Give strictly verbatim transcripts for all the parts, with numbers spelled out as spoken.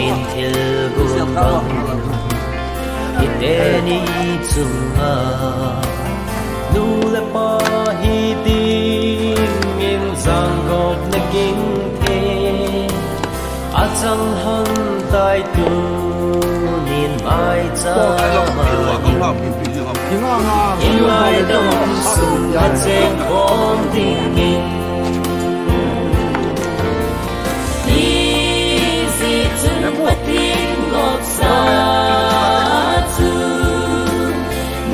In thil gun bang, iteni chunga nu le pa hiding in jangkop na ging thei. Achang lhon tai tunin maichama in ngaidam sunga chengkhom dingin. Hijeh chun Pathen gopsa chu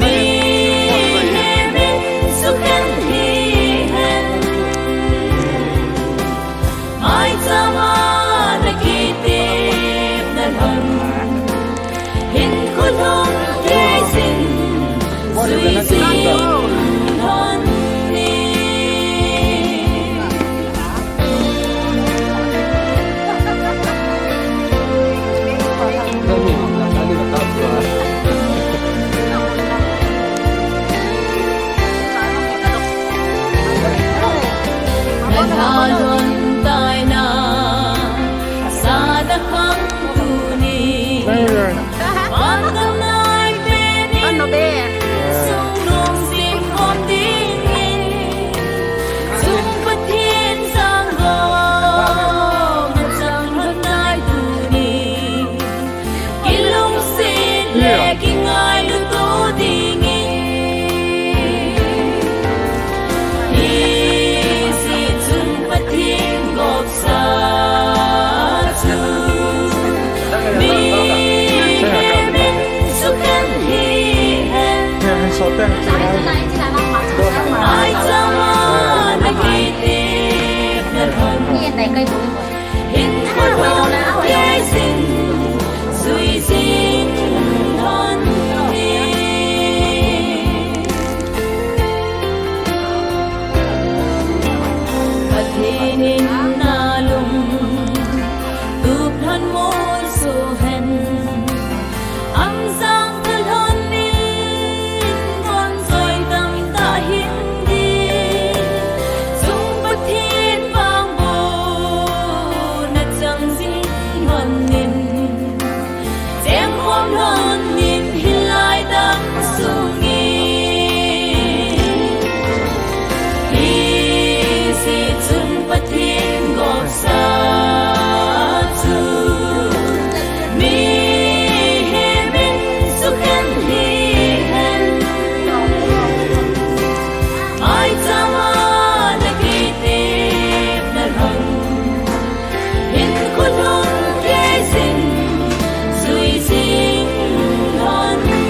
mihem in sukhen hihen. Maichama na kitepna lhon, hinkho lhon keiyin jui jing lhon in. Na lha lhon taina, sa da khang tuni. Vangam nai penin, sungnung simkhom dingin. Chung Pathen jangkop, achang lhon nai tuni. Kilungset le kingailut to dingin. Hijeh chun Pathen gopsa chu mihem in sukhen hihen. Maichama na kitepna lhon, hinkho lhon keiyin jui jing lhon in. Pathen in nalung tup lhon mo soh hen. Amjang pha lhon in, kon choi tamtah hin din. Chung Pathen vang bou na chang jing lhon in. Chengkhom lhon in hilai dam sungin. Hijeh chun Pathen gopsa chu mihem in sukhen hihen. Maichama na kitepna lhon, hinkho lhon keiyin jui jing lhon in.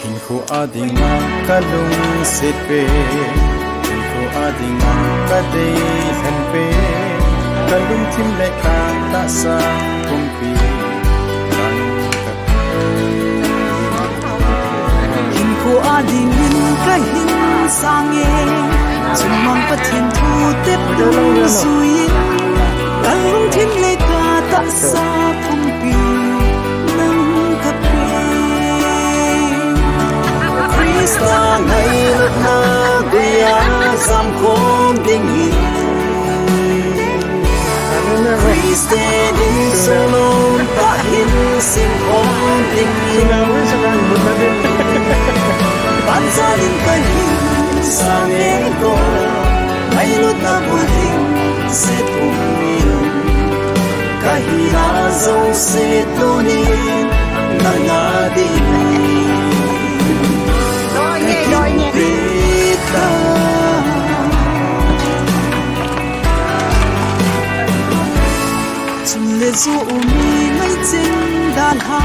Hinkho a dinga ka lungset pen, hinkho a dinga ka deilhen pen, ka lungthim le ka tahsa pumpi nang ka Hinkho a dingin ka hin sang e, chungnung Pathen thu te pumsuiin, ka lungthim le ka tahsa pumpi nang ka pe. Christa ngailutna guia jamkhom dingin, Christian in sungnung tah hin simkhom dingin. Banjal in ka hin sang e ko, ngailutna bul ding se pum in. Ka hina jouse tunin nang a dingin. Ka hin pe ta. Chun le chu u mi ngai ching dalha,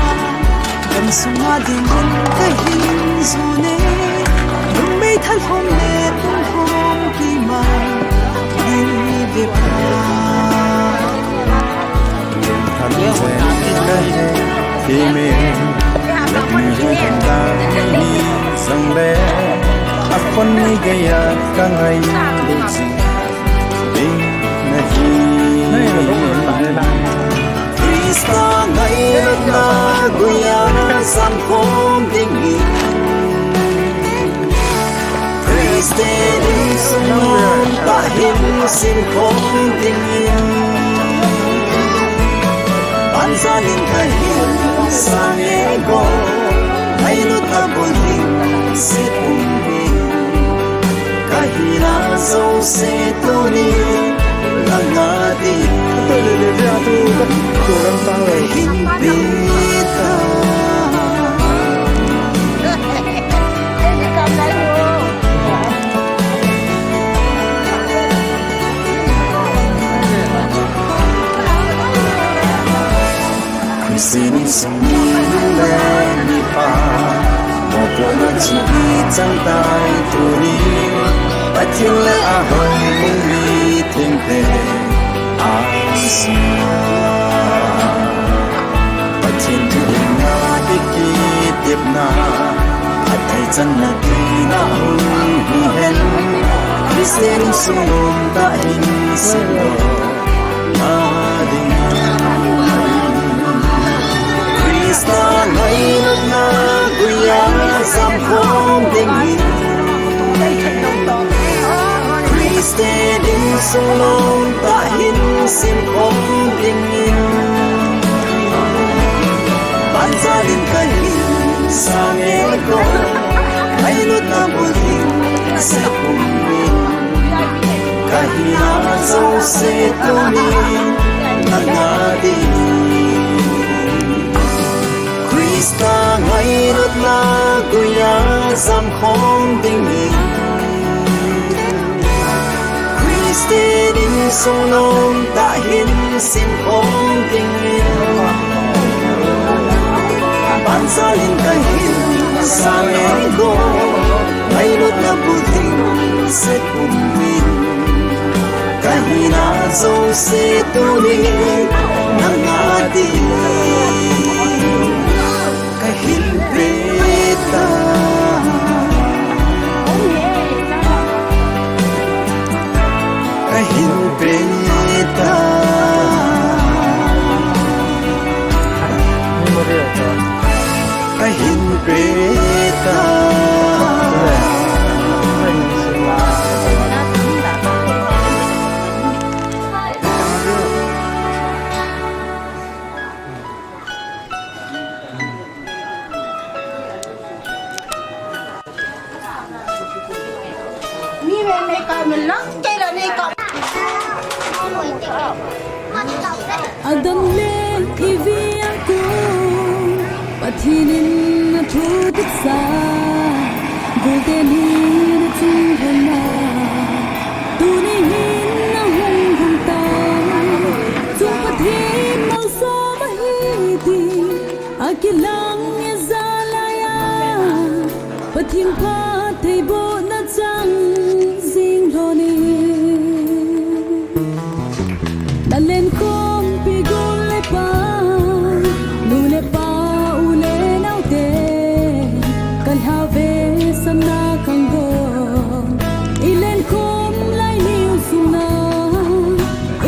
gamsunga dingin ka hin jun e, lungmei thalhom le lungkhom kima, ding ve pha. Lungkham chen ka he, kime, lungkham ta ni sang le. Kon ni geiya ka ngailut jing ding nahi. Krista ngailutna guiya samkhom dingin, Christian insung lom tah hin simkhom dingin, banjalin kahin sang e go, ngailutna bul hin se pum hin, kahina jouse tuni nanga ding. Kahin pe ta. Christian insung mi nu le mipa, mopohna chu ichang tai tuni, Pathen le ahoubung mi thengte asa. Pathen thu hinna, dei kitepna, phatthei channa tina hung hihen, Christian insung lom tah hin simdoh na ding. Christa ngailutna guiya samkhom dingin, Christian insung lom tah hin simkhom dingin, banjalin kahin sang e go, ngailutna bul hin se pum hin, kahina jouse tuni nanga ding. Christa ngailutna guiya samkhom dingin, Christian insung lom tah hin simkhom dingin, banjalin kahin sang e go, ngailutna bul hin se pum hin, kahina jouse tuni nanga ding. Kahin pe ta. Kahin pe ta. Kahin pe ta. Adam le Evi a kon, Pathen in athutepsa, gol teni na chunglhon a, tuni hin ahung lhung tai, chun Pathen malsom ahi ti akilang e jalai a, Pathen phattheibohna chang jing lhon in. Na lenkhompi gol le pa, nu le pa, u le nao te, ka lhave samna kang go. I lenkhom lai niu sung a,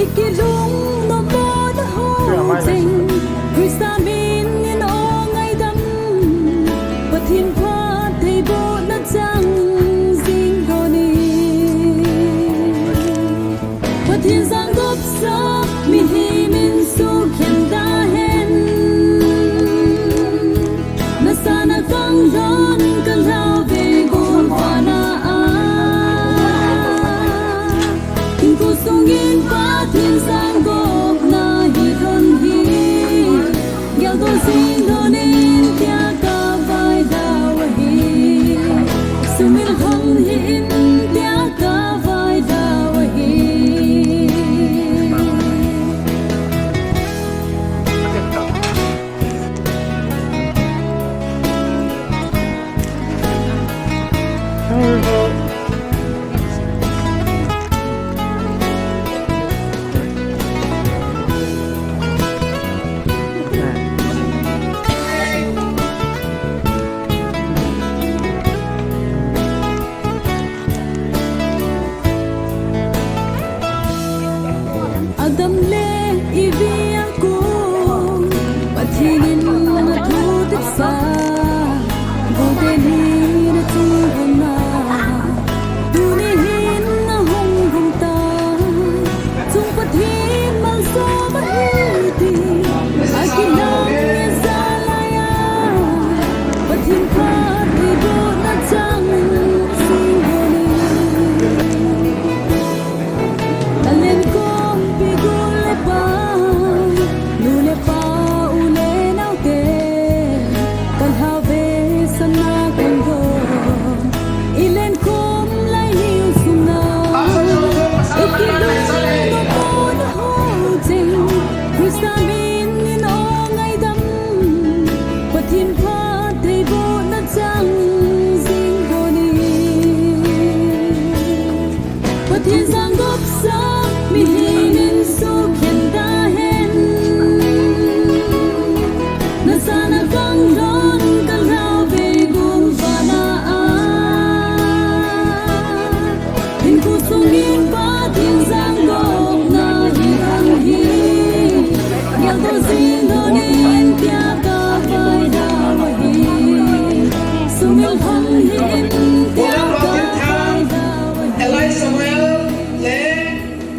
i kilung nommo na ho cheng, Christa min in o ngaidam, Pathen phattheibohna chang Tuni hin na hung hung ta, chung Pathen malsawm ahi ti, a kilang e zalai a, Pathen phattheibohna chang sing hon e. Ka lenkhompi gu le pa, nu le pa, u le nao te, ka lhave sana kan go. I lenkhom lai hiu sung na, i kilungdon na ho ching, Krista min in o ngaidam, Pathen phattheibohna chang sing hon e. Pathen sang gop sa mihem in sukhen ta hen. Na sana kang don ka lhave gu vana a. Hinkho sung in Pathen sang gopna hi thang hi. Geldoh jing hon in tia ka vai dau ahi. Sumil hon in tia ka vai dau ahi. Elise Samuel le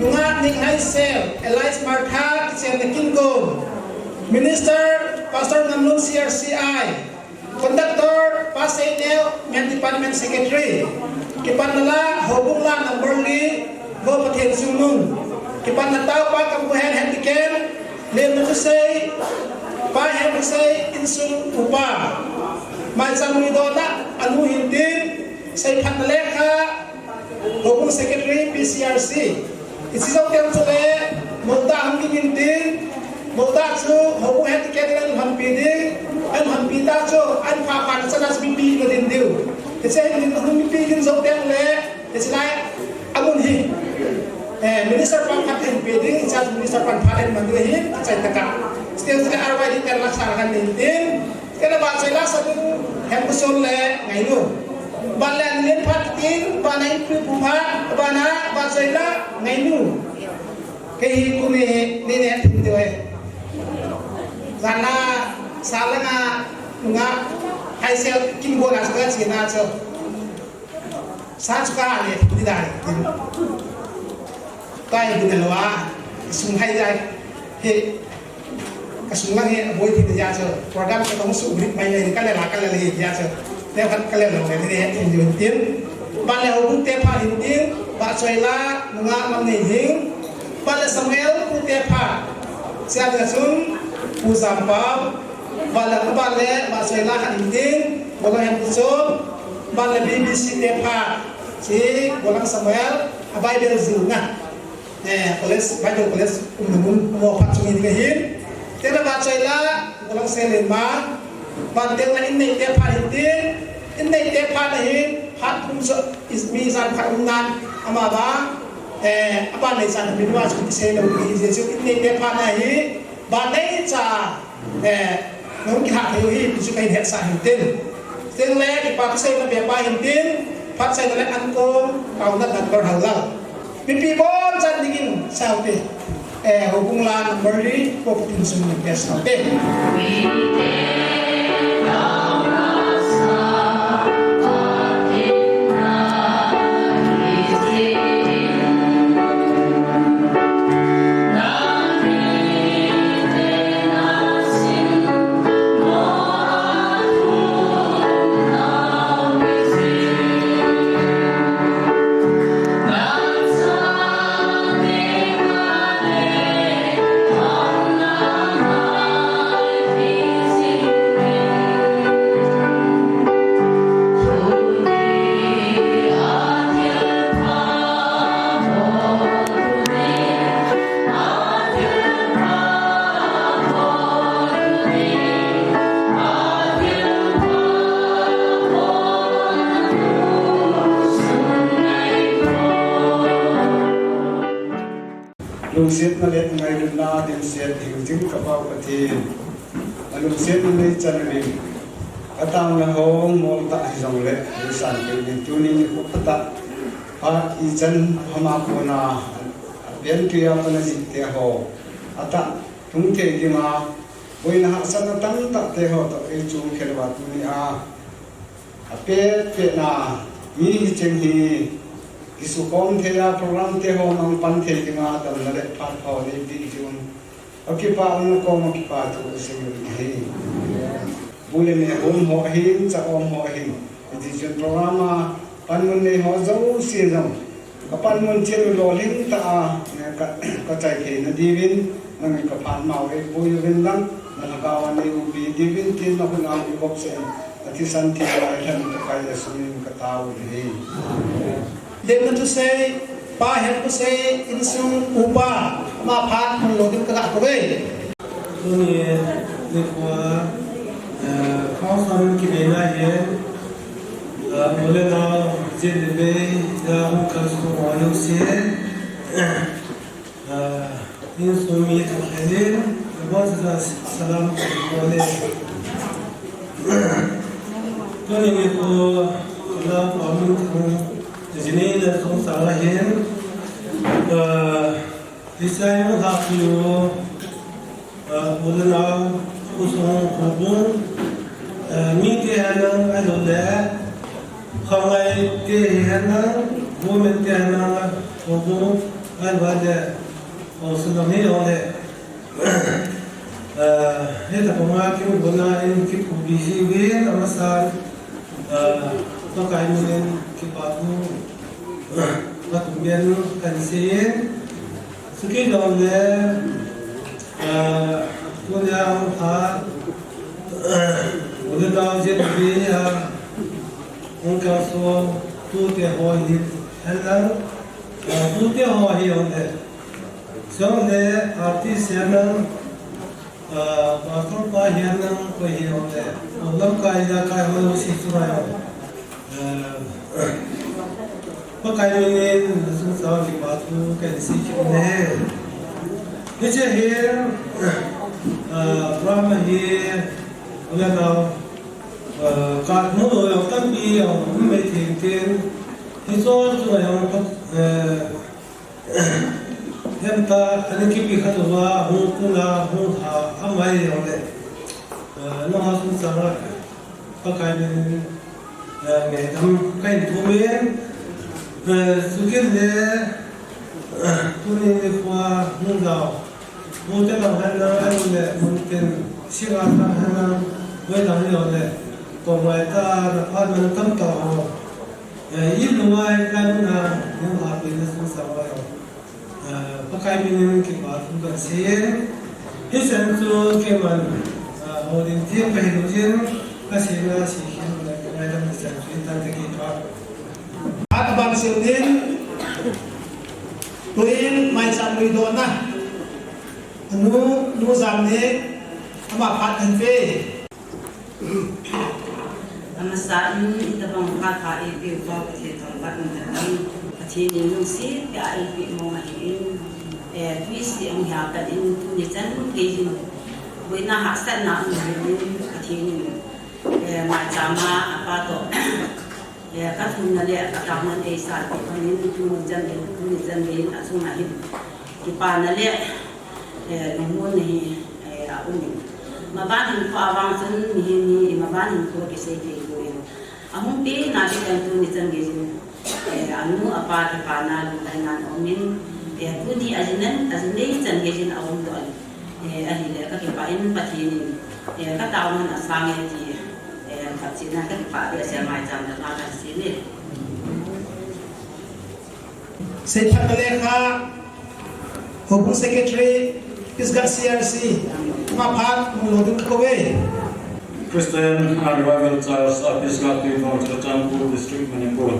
nungah Ninghaisel, Elise Martha, kichenna kin kom. Minister, Pastor Ngamlun C R C I. Conductor, Pa Seineo, Men Department Secretary. Kipatna la, houbung la number li, Vo Pathen Chungnung. Kipatna tao Pa Kambuhen Hendiken, Lemna Thusei, Pa Henthusei, insung upa. Maicham muidona, anu hintin, seiphatna lekha, Houbung Secretary P C R C. Hiche jou teng chule, Molda hung ding intin, Molda chu houbung head candidate in lhonpi ding, an lhonpi ta chu, an pha pha na chana chu mipi na din diu. Hiche hin hung mipi din jou teng le, hiche lai, amun hi. Eh, Minister pan khat hin pe ding, hiche chu Minister pan pha in man ding ahin, achai taka. Stage le R Y D ten laksa kan intin, Kei le Vahchoila Sading Hemkuson le Ngainu. Ban le an len phat tin, ban a inpi pu phat, ban a Vahchoila Ngainu. Kei hi kuni ni ne thim diu e. Jan a sa langa nunga Haisel kin go na sa ka china cho. Sa chu ka le thim di dai tin. Kai bu na lo a, sum hai dai. He. Ka sung lang hi, a boi thei tia chu. Program ka tong su brik mai le, ka le la, ka le le tia chu. Te phat ka le lo le, te hin yun tin. Ban le houbung te phat hin tin. Vahchoila, nunga Mamneihing. Ban le Samuel, pu te phat. Sia le chun, Pu Jampao. Ban le, ban le, Vahchoila khat hin tin. Bolang Hemkuson. Ban le B B C te phat. Chi, Bolang Samuel. A Bible zu nga. Eh, college, Bible college, um, um, um, um, phat chung in ka hin. Tena Vahchoila, Bolang Selen ma. Ban teng na in nei te phat hin tin. In nei te phat na hin, phat um so, is mi san phat um nan, ama ba. Eh, apa nei san mi wa chung ti se lo ki hin, Jesu in nei te phat na hi. Ban nei cha. Eh, nung kiha thei u hi, ti chu kahin hetsah hin tin. Tin le, kipa thu seina be pa hin tin, phat seina le an kong, kauna kan kor hal lal. Mipi bon chan dingin, sao te. Eh, houbung la number li, ko Pathen sung ni pe sao te. Lungsetna le ngailutna dimset hingjing ka Pa u Pathen. Alungsetna neichan uvin. Ataona ho mol tah hijongle, leisan kei uvin tuni nikho phatah. Phat ichan hama kona, apen tuiya pana jih te ho. Atah thung thei dinga, boina hahsatna tamtah te ho toh ei chung khelua tuni a. Apet pet na mi hicheng hi kisukhom thei a program te ho mang pan thei dinga damna le phat ho neipi jing un. Akipah un, koma kipathu kasei u ahi. Bu le me hom ho ahin, cha om ho ahin, hiti chun program a panmun nei ho jouse jong kapanmun chen u lolhing tah a ka, kachai theina diuvin, nangin kaphat mau eipui uvin lang, nalhagao a neihuhpi diuvin tin nahung a hung bop seh in, athisan theng lai lhen Pakai Jesu min in katao u ahi. Demna thusei, pa hetna thusei, insung upa, ama phat hung lo ding kaga kouve. Tuni nikho, eh, council kibeina hi, eh, u le nao, jin le bei, ya hung kalsong ho jouse, eh, insung mi thakhat in, abon sa salam kibol e. Tuni nikho, nao pa min thang, jini le song sa la hin, eh, Isai mu ha ki u, ah, u le nao, u sung u bung, ah, mi te hen lang ahilou le, khanglai te hi hen lang, women te hen lang, u bung, ahilou le, u sung lam hi jong le, ah, hita panga kimu bona in kipu busy uvin, amasan, ah, Pakai min in kipathu, ah, kathum pen kahin sei in, Chukit jongle, eh, tunia hung kha, eh, u le nao jin a, hung kalsong, tute ho hi, hen lang, eh, tute ho hi jongle. Jongle, artist hen lang, Ah, pastor pa hian nang koi hi jongle, lamkai, lamkai ho jouse chu ngai o. Ah, Pakai min in, nasung sao kipathu kahin sei kit e. Hiche hi, ah, program hi, u le nao, ah, kamu lou jong tampi jong um mai thei in tin. Hiche chu ngai jong, eh, Hemta, ani kipi khat uva, hung kul a, hung lha, amai jongle. Eh, nangho sung sanga, Pakai min, eh, ngaidam kahin thum in, eh, chukit le, eh, tuni nikho a, hung lhau. Hung te lang hen lang, ahilou le, mun tin, singa lang hen lang, hoi lang jongle. Kou ngai ta, na phat man tam ta ho. Eh, i lunga i kan na, nung ha pe na sung sa wa yo. Eh, Pakai min in kipathu kan sei. Hichan chu keiman, eh, holding team ka hi lou jin, ka sei na sei khin na ka ngai dam na chan chu in tan ka kipah. At abang sei din, tuin maicham lui dona. Anu, nu jam ne, ama phat kan ve. Amasa in, itobang phat pha eipeuva Pathen thangvah in umhen lang, Pathen in lungset tah a eipeh mong ahin, eh, tuni seh ahung hi a pat in tuni chan gei hin boina hahsatna um ahin, Pathen in, eh, maicham a apa toh, eh, kathumna le kataona eisah peh bangin tuni chan gei, tuni chan gei in achunga hin kipana le, eh, lungmonna hi, eh, aum in. Maban hinkho a vang chun mihem hi, maban hinkho kisei thei poi. Ahung pen a ding tuni chan gei in, eh, anu apa kipana lunglhaina aum in, eh, tuni ajinei, ajinei chan gei in aum doh in. Eh, ahile kakipah in Pathen in, eh, kataona'n asang e ti, eh, phatchomna kakipah behseh a maicham dang a kasei e. Seithak lekha, Houbung Secretary, Pisgah C R C, ama phat hung lo ding ka kouve. Christian, uh, Revival Church, uh, Pisgah Tuiphum, Churachandpur District, Manipur.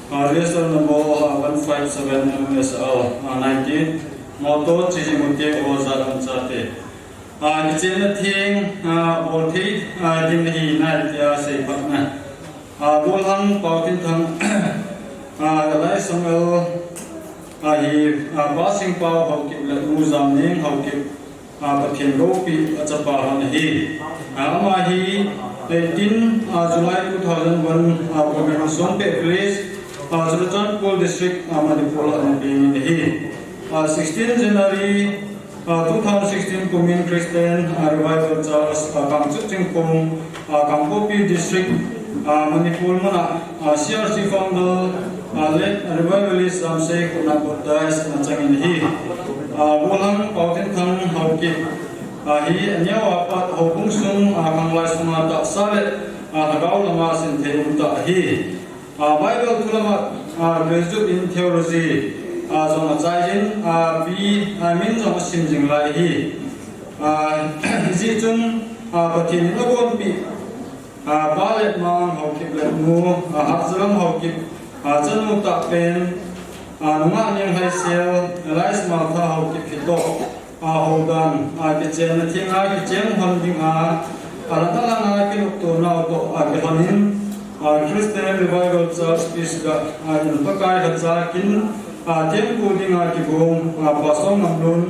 Uh, register number, uh, one five seven M S L, uh, nineteen. Motor, Chijimute, Oza, Lamchate. Ah, kichenna theng, ah, bol thei, ah, ding ahi nai tia seiphatna. Ah, Bolhang Pauthinthang, ah, Laisong El, ah, hi, ah, Pa Singpau Haokip le Nu Jamning Haokip, ah, Pathen loupi achapa hon ahi. Ah, ama hi eighteen, ah, July two thousand one, ah, Gomerhang Songpeh Village, ah, Churachandpur District, ah, Manipur a ana peng in ahi. Ah, sixteen January, Ah, two thousand sixteen kumin Christian, ah, Revival Church, ah, Kangchup Chingphung, ah, Kangpokpi District, Ah, Manipur muna, ah, C R C founder, ah, late Revivalist Jamsei Khup Baptist na changin ahi. Ah, Gollhang Paothinthang Haokip, ah, hi aneo a pat houbung sung, ah, khanglai sunga tahsa le, ah, lhagao lama sinthei umtah ahi. Ah, Bible thu lama, ah, graduate in theology, ah, jong achai jin, ah, B, ah, min jong asim jing lai ahi. Ah, hijeh chun, ah, Pathen in agonpeh, ah, pa le ama Haokip le nu, ah, Hatjalam Haokip, ah, chanu tahpen, ah, nungah Nianghaisel, alias Martha Haokip kitoh, ah, houdan, ah, kichenna thenga kichen lhon dinga, ah, alang alang a kinoptona u toh, ah, kilhonin, ah, Christian Revival Church Pisgah, ah, in Pakai lhacha kin, ah, thempu dinga kigong, ah, Pastor Ngamlun,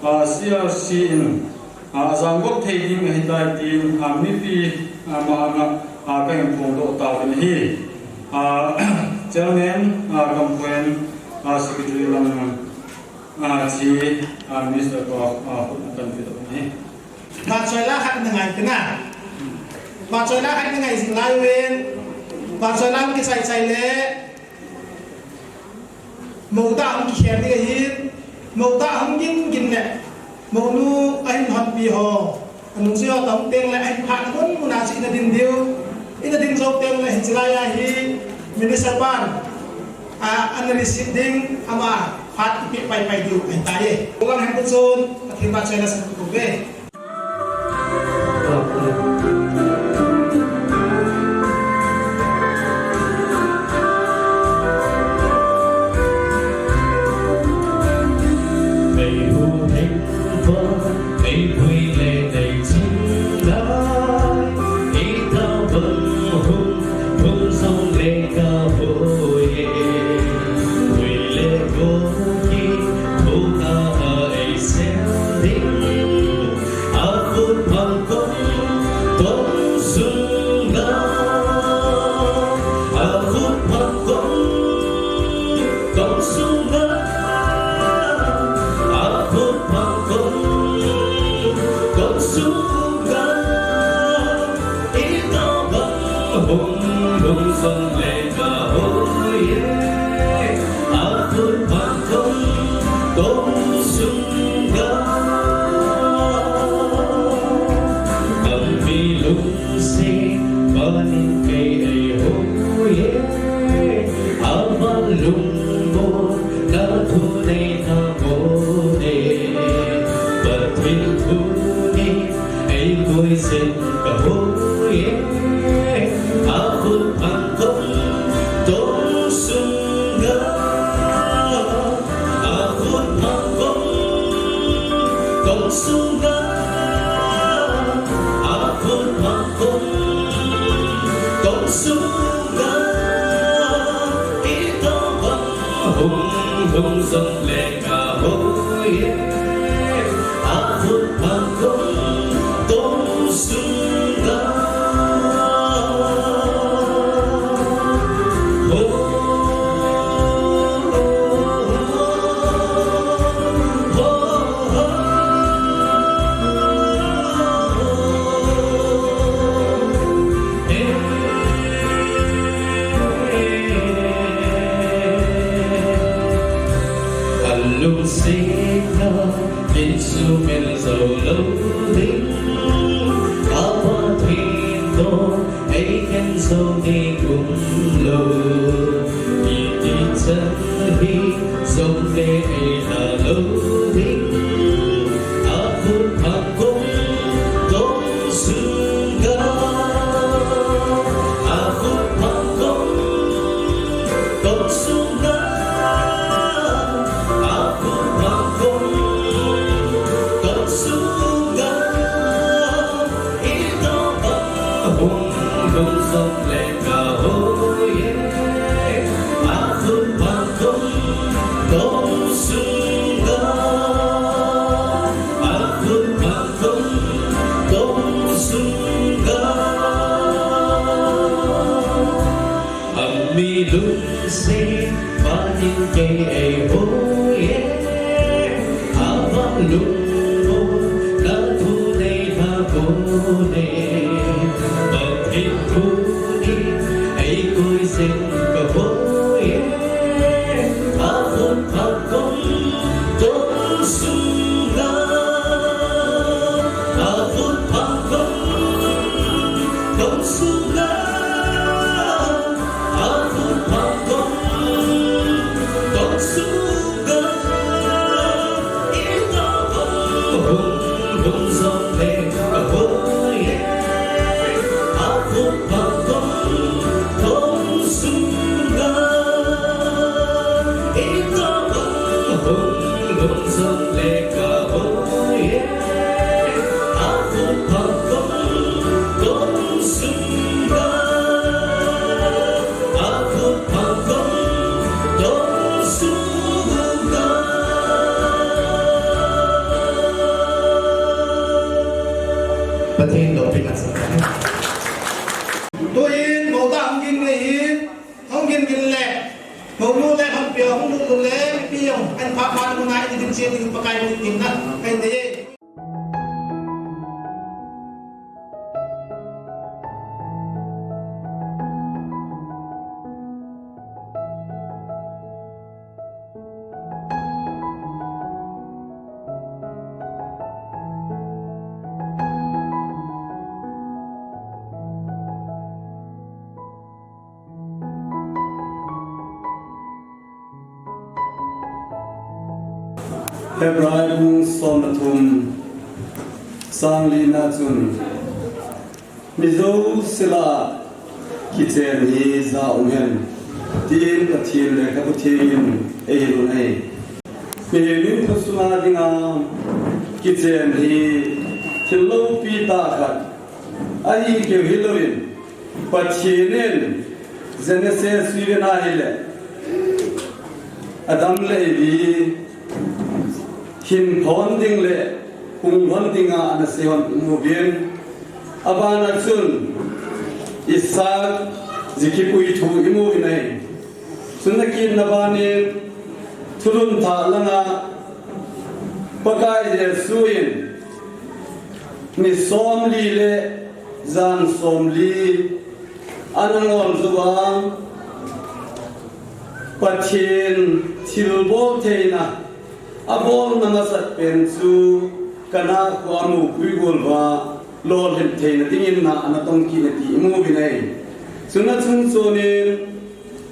ah, C R C in, ah, ajangop thei ding ahitai tin, ah, mipi, ah, ma anga, ah, kahin phongdoh tauvin ahi. Ah, Chairman, ah, Kampoen, ah, Secretary lam, ah, Chi, ah, Minister pa, ah, khut atanpeh doh ahi. Vahchoila khat nangai tina. Vahchoila khat nangai jing lai uvin. Vahchoila hung kichai chai le. Mou tah hung kikhen ding ahin, mou tah hung gin gin le, mounu ahin honpi ho, anungjui ho toh hung teng le, ahin phat mun mun a chu ina ding diu, ina ding jou teng le, hiche lai a hi, Minister pan, a, ana receive ding, ama phat ipeh pai pai diu, ahitai. Program hen chun, Pathen vahchoila san kouve. Alungsetna in sumil jou lou ding, a Pathen toh ei khen jou ding umlou. Iti chan hi jongle ei la lou ding, a khut thang kong tong sunga, a khut thang kong tong sunga, a khut thang kong tong sunga. Ami lungset panin kei eiho e, ava lungmonna thu nei lha bou ne, Pathen thu ni Pathen dopina sa. Tuin, golda hung gin nei hi, hung gin gin le, hung lu le, hung pia, hung lu lu le, mipi jong, kan pha pha lu nai, ni din chen, ni Pakai ni din na, kan nei. Hebrai bung som le thum, chang lina chun, mi jouse lah a kichen hi ja um hen, tin Pathen lekhabu theng in eihin u ahi. Mihem in thusunga dinga kichen hi thil loupi tah khat ahi keu hilouvin, Pathen in Genesis sui vena hile, Adam le Evi hin lhon ding le hung lhon dinga ana sei hon imuin, abana chun Isaac ji kipui thu imu in ahi. Chun akitna banin thulhun thah langa Pakai Jesu in ni somli le jan somli ana ngol jou a, Pathen thilbol theina abolna masat pen chu Cana khoa mupui gol uva lolhin theina dingin na ana tong kit e ti imu uvin ahi. Chuna chungchonin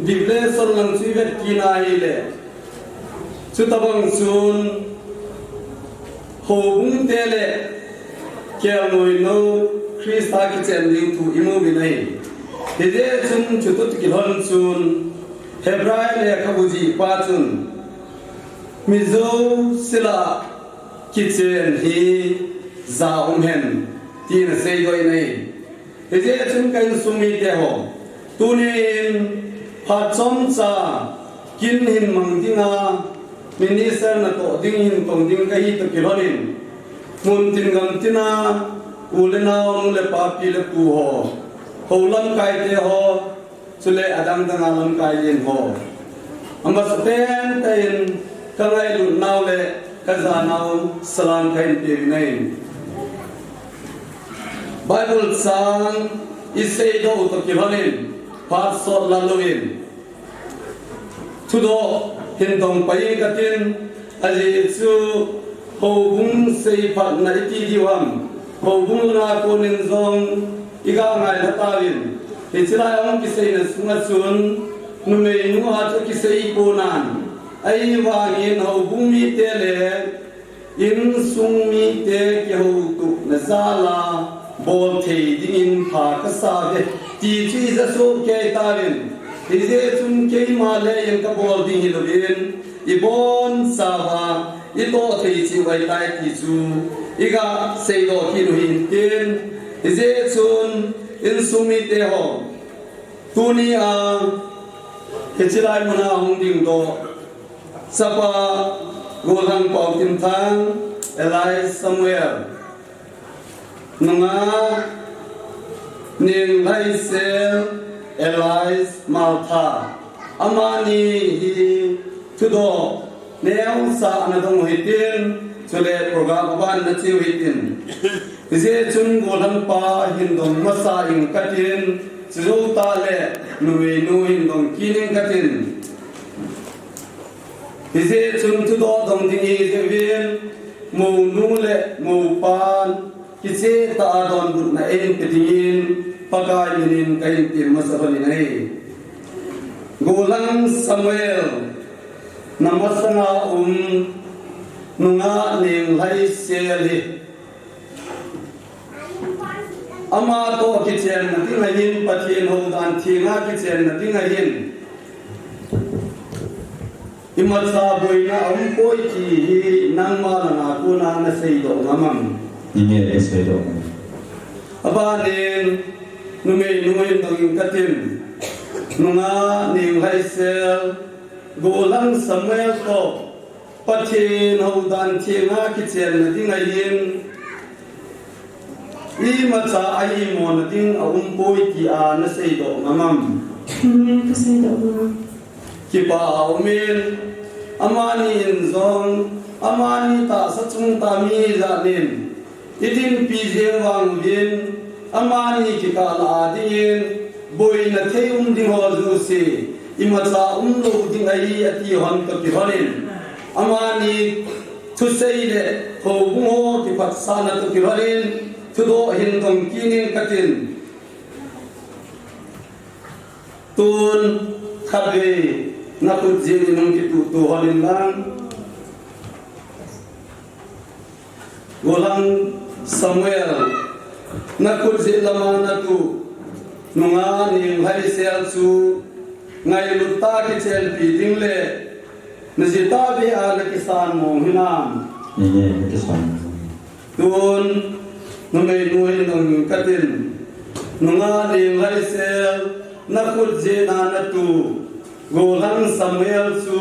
Bible sang lang chu ivet kit na hile, chutabang chun houbung te le kelngoi nou Christa kichen ding thu imu uvin ahi. Hijeh chun chutoh kilhon chun Hebrai lekhabu jihpa chun mi jouse lah a kichen hi ja um hen tin aseidoh in ahi. Hijeh chun ka insung mite ho, tunin phat chomcha kin hin mang dinga minister natoh ding hin tong ding kahi toh kilhonin, mun tin gam tina u le nao, nu le pa, pi le pu ho, hou lamkai te ho, chule adang danga lamkai len ho, amasapen tah in ka ngailut nau le ka ja nau salam kahin pe uvin ahi. Bible chang iseidoh u toh kilhonin phat sot la louvin thudoh hin dong pai inge katin, ajeh chu houbung seiphatna iti diu ham, houbung langa konin jong iga ngailha tauvin, hiche lai a hung kiseina sunga chun numeinu a chu akisei ponan, ahivangin houbung mite le insung mite kihoutohna jal a bol thei dingin pha kasa uve ti chu ija soh kei tauvin, hijeh chun keima le in kabol ding hilouvin, ibonchauva itoh thei cheh u ahitai ti chu iga seidoh kit u hintin, hijeh chun insung mite ho, tunia hiche lai muna hung dingdoh chapa Golhang Paotinthang, alias Samuel, nunga Nenglhaisel, alias Martha, amani hi thudoh neocha ana dong u hitin, chule program aban ana cheu hitin. Hijeh chun Golhang pa hin dong masa inge katin, Chujou tah le, numeinu hin dong kit ing katin. Hijeh chun thudoh dong ding ihi jeh uvin, mounu le moupan, kicheh tah a donbutna eihin pe dingin, Pakai minin kahin tem masa lhonin ahi. Gollhang Samuel, na masanga um, nungah Nenglhaisel hi. Ama toh kichenna ding ahin, Pathen houdan thenga kichenna ding ahin. Imacha boina aumpoi ti hi nangma langa kona naseidoh ngam am? Nge, kaseidoh ngam. Abanin, numeinu hin dong ing katin. Nungah Nenglhaisel, Gollhang Samuel toh Pathen houdan thenga kichenna ding ahin, imacha ahimona ding aumpoi tia naseidoh ngam am? Nge, kaseidoh ngam. Kipa aumin, amani in jong, amani tahsa chungtah mi jat in, idinpi jeng vang uvin, amani kikah lah a dingin, boina thei um ding ho jouse, imacha umlou ding ahi ati hon toh kilhonin, amani thusei le houbung ho kiphatsahna toh kilhonin, thudoh hin dong kit ing katin. Tun, khatvei, nakhut jeh in hung kituhtuh lhonin lang. Gollhang Samuel, nakhut jeh lama natuh, nungah Nenglhaisel chu, ngailut tah a kichenpi ding le, najitah beh a nakisan mong hinam? Nge, kakisan. Tun, numeinu hin dong ing katin. Nungah Nenglhaisel, nakhut jeh a natuh, Gollhang Samuel chu,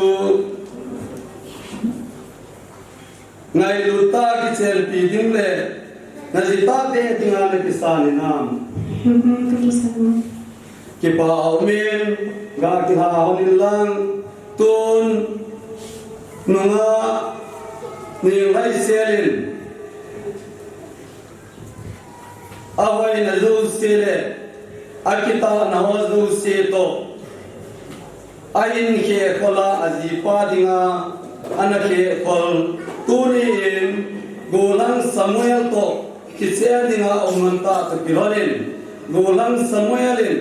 ngailut tah a kichenpi ding le, najitah beh dinga nakisan hinam? Nge, kakisan. Kipa aumin, ga kilha lhonin lang. Tun, nungah Nenglhaisel in, ahoina jouse le, akitahna ho jouse toh, ahin khehkhol a, ajipa dinga ana khehkhol. Tuni in, Gollhang Samuel toh kichen dinga aum lhon tah toh kilhonin, Gollhang Samuel in,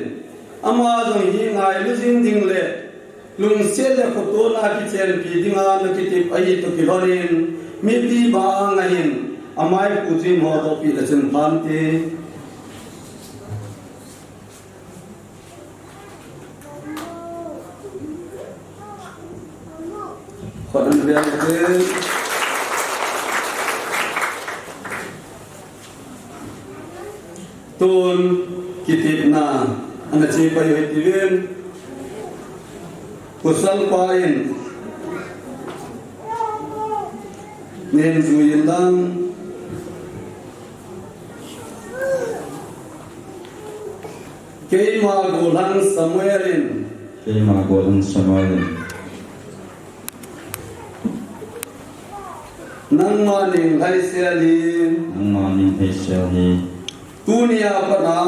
ama jong hi ngailu jing ding le, lungset le khotona kichenpi dinga nakitep ahi toh kilhonin, mipi bang ahin, amai pu jin ho toh pi le chun phante. Khut ana beng ute. Tun kitepna ana chepai u hite uvin. Pasal pa in nen jui in lang. Keima gollhang Samuel in. Keima gollhang Samuel in. Nangma Nenglhaisel hi. Nangma Nenglhaisel hi. Tunia pat a.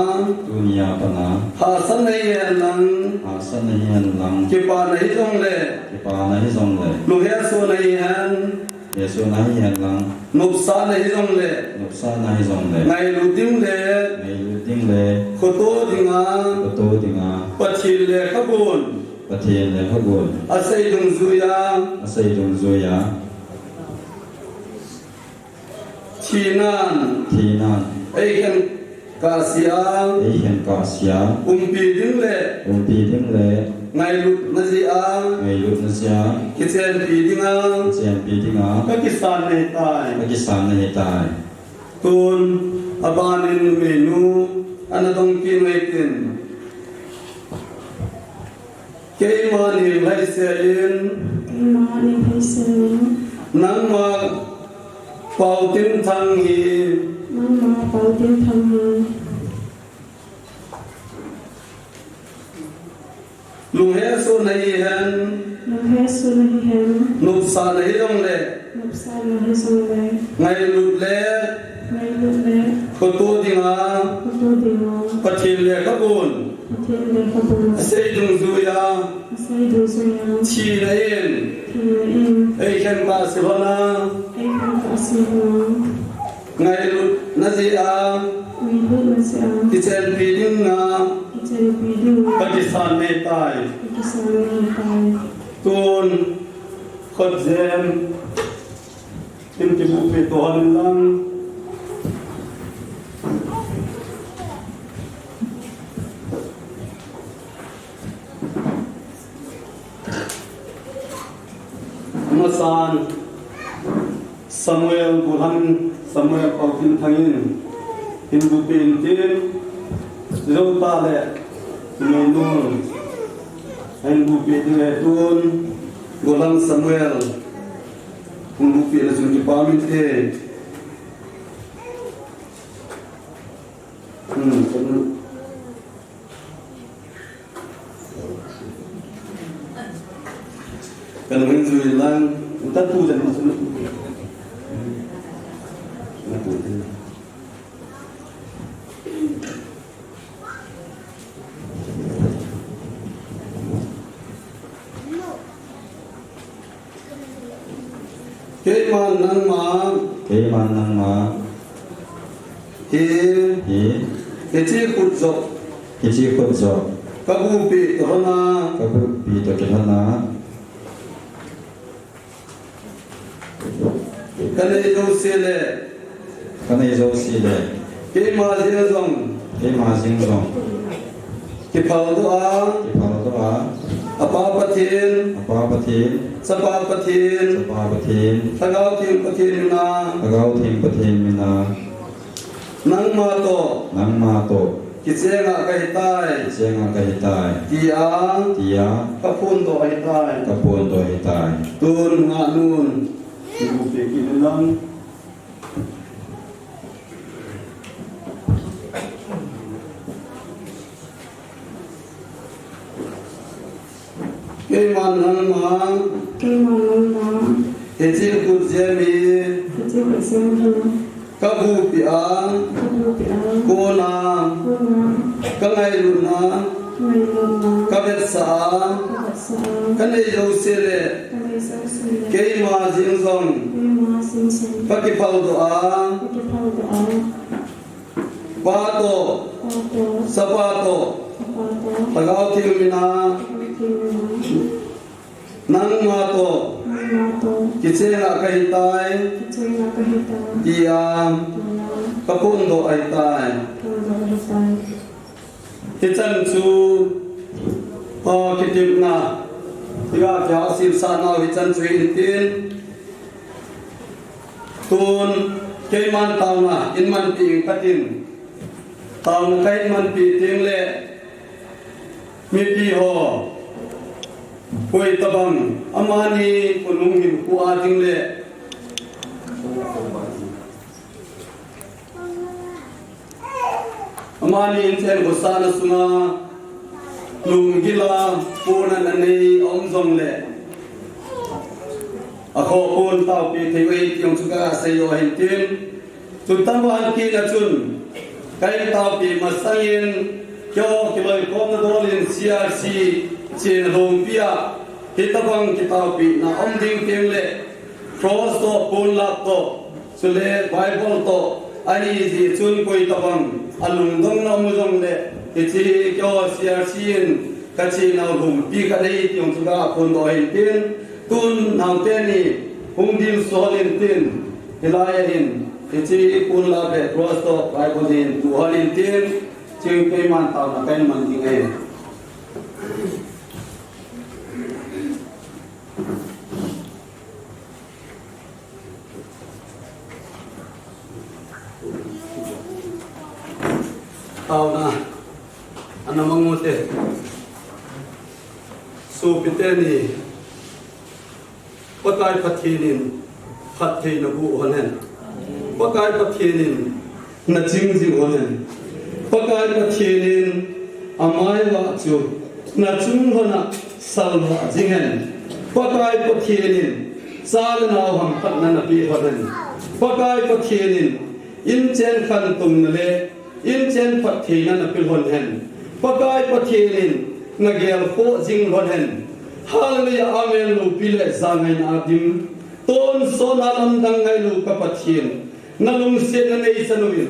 Tunia pat a. Hahsatna hihen lang. Hahsatna hihen lang. Kipana hijongle. Kipana hijongle. Lunghesona hihen. Hesona hihen lang. Nopsahna hijongle. Nopsahna hijongle. Ngailut ding le. Ngailut ding le. Khoto dinga. Khoto dinga. Pathen lekhabun. Pathen lekhabun. Asei dungjuia. Asei dungjuia. Thinan. Thinan. Eikhen kahsea. Eikhen kahsea. Umpi ding le. Umpi ding le. Ngailutna jeh a. Ngailutna jeh a. Kichenpi dinga. Kichenpi dinga. Kakisan nahitai. Kakisan nahitai. Tun, abanin numeinu, ana dong kit u hitin. Keima Nenglhaisel in. Keima Nenglhaisel in. Nangma Paotinthang hi. Nangma Paotinthang hi. Lunghesona hihen. Lunghesona hihen. Nopsahna hijongle. Nopsahna hijongle. Ngailut le. Ngailut le. Khoto dinga. Khoto dinga. Pathen lekhabun. Pathen lekhabu. Asei dungjuiya. Asei dungjuiya. Thina in. Thina in. Eikhen kahse lhona. Eikhen kahse lhona. Ngailutna jeh a. Ngailutna jeh a. Kichenpi dinga. Kichenpi dinga. Kakisan ahitai. Kakisan ahitai. Tun. Khutjem. Kin kibuhpi to hon lang. Amasan Samuel, Golhang Samuel Paotinthang in, hin buhpi intin, jou tah le, nunun, hin buhpi ding ahi tun, Golhang Samuel, hin buhpi na chun kipa min te. Hmm, hmm. Kan hung jui lang, ta tu jan ma sunu. Na tu jan. Keiman nangma. Keiman nangma. Hi. Hi. Hiche khut joh. Hiche khut joh. Kabuhpi to lhona. Kabuhpi to kilhona. Kanei jouse le. Kanei jouse le. Keima jeng jong. Keima jeng jong. Kiphaldoh a. Kiphaldoh a. Apa Pathen. Apa Pathen. Chapa Pathen. Chapa Pathen. Lhagao Theng Pathen mina. Lhagao Theng Pathen mina. Nangma toh. Nangma toh. Kichenga kahitai. Kichenga kahitai. Tia. Tia. Kaphondoh ahitai. Kaphondoh ahitai. Tun ngahnun. Kibuhpi kit in lang. Keiman nangma. Keiman nangma. Hiche khutjem hi. Hiche khutjem hi. Kabuhpi a. Kabuhpi a. Kona. Kona. Kangailutna. Kangailutna. Kavetsah a. Kavetsah a. Kanei jouse le. Kanei jouse le. Keima jeng jong. Keima jeng jong. Kakiphaldoh a. Kakiphaldoh a. Pa toh. Pa toh. Chapa toh. Chapa toh. Lhagao Theng mina. Lhagao Theng mina. Nangma toh. Nangma toh. Kichenga kahitai. Kichenga kahitai. Tia. Tia. Kaphondoh ahitai. Phondoh ahitai. Hichan chu, ah, kitepna. Tia, tia, silsa nau hichan chu hintin. Tun, keiman taona, in manpi ing katin. Taona kahin manpi teng le, mipi ho, koi tabang, amani, khonung hinkho a ding le. Amani inchen khosahna sunga lunggil a pon ana nei aum jongle, akhoh pon taopi thei u ahi ti jong chu kasei u ahin tin. Chutobang kit a chun kahin taopi masangin keiho kiloikhomna dol in C R C chena lhompi a hitabang kitaopina aum ding teng le cross toh, ponlap toh, chule Bible toh, ahi jeh chun koi tabang alungdong na um jongle, hiche keiho C R C in kachenau lhompi kanei ti jong chu kaphondoh ahin tin, tun naote ni hung ding sot in tin, hilai a hin, hiche ponlap le cross toh Bible hin tu hon in tin, chun keiman taona kahin man ding ahi. Taona, ana mang u te. Sopite ni, Pakai Pathen in phatthei naboh hon hen. Pakai Pathen in naching jing hon hen. Pakai Pathen in amai vah chu nachung lhon a salvah jing hen. Pakai Pathen in cha le nao hamphatna napeh hon hen. Pakai Pathen in inchen khantona le inchen phattheina napeh hon hen. Pakai Pathen in nagel khoh jing lhon hen. Hallelujah, amen. Loupi le jangaina a dim tonsot na lamdang ngailou ka Pathen, nalungsetna neichan uvin,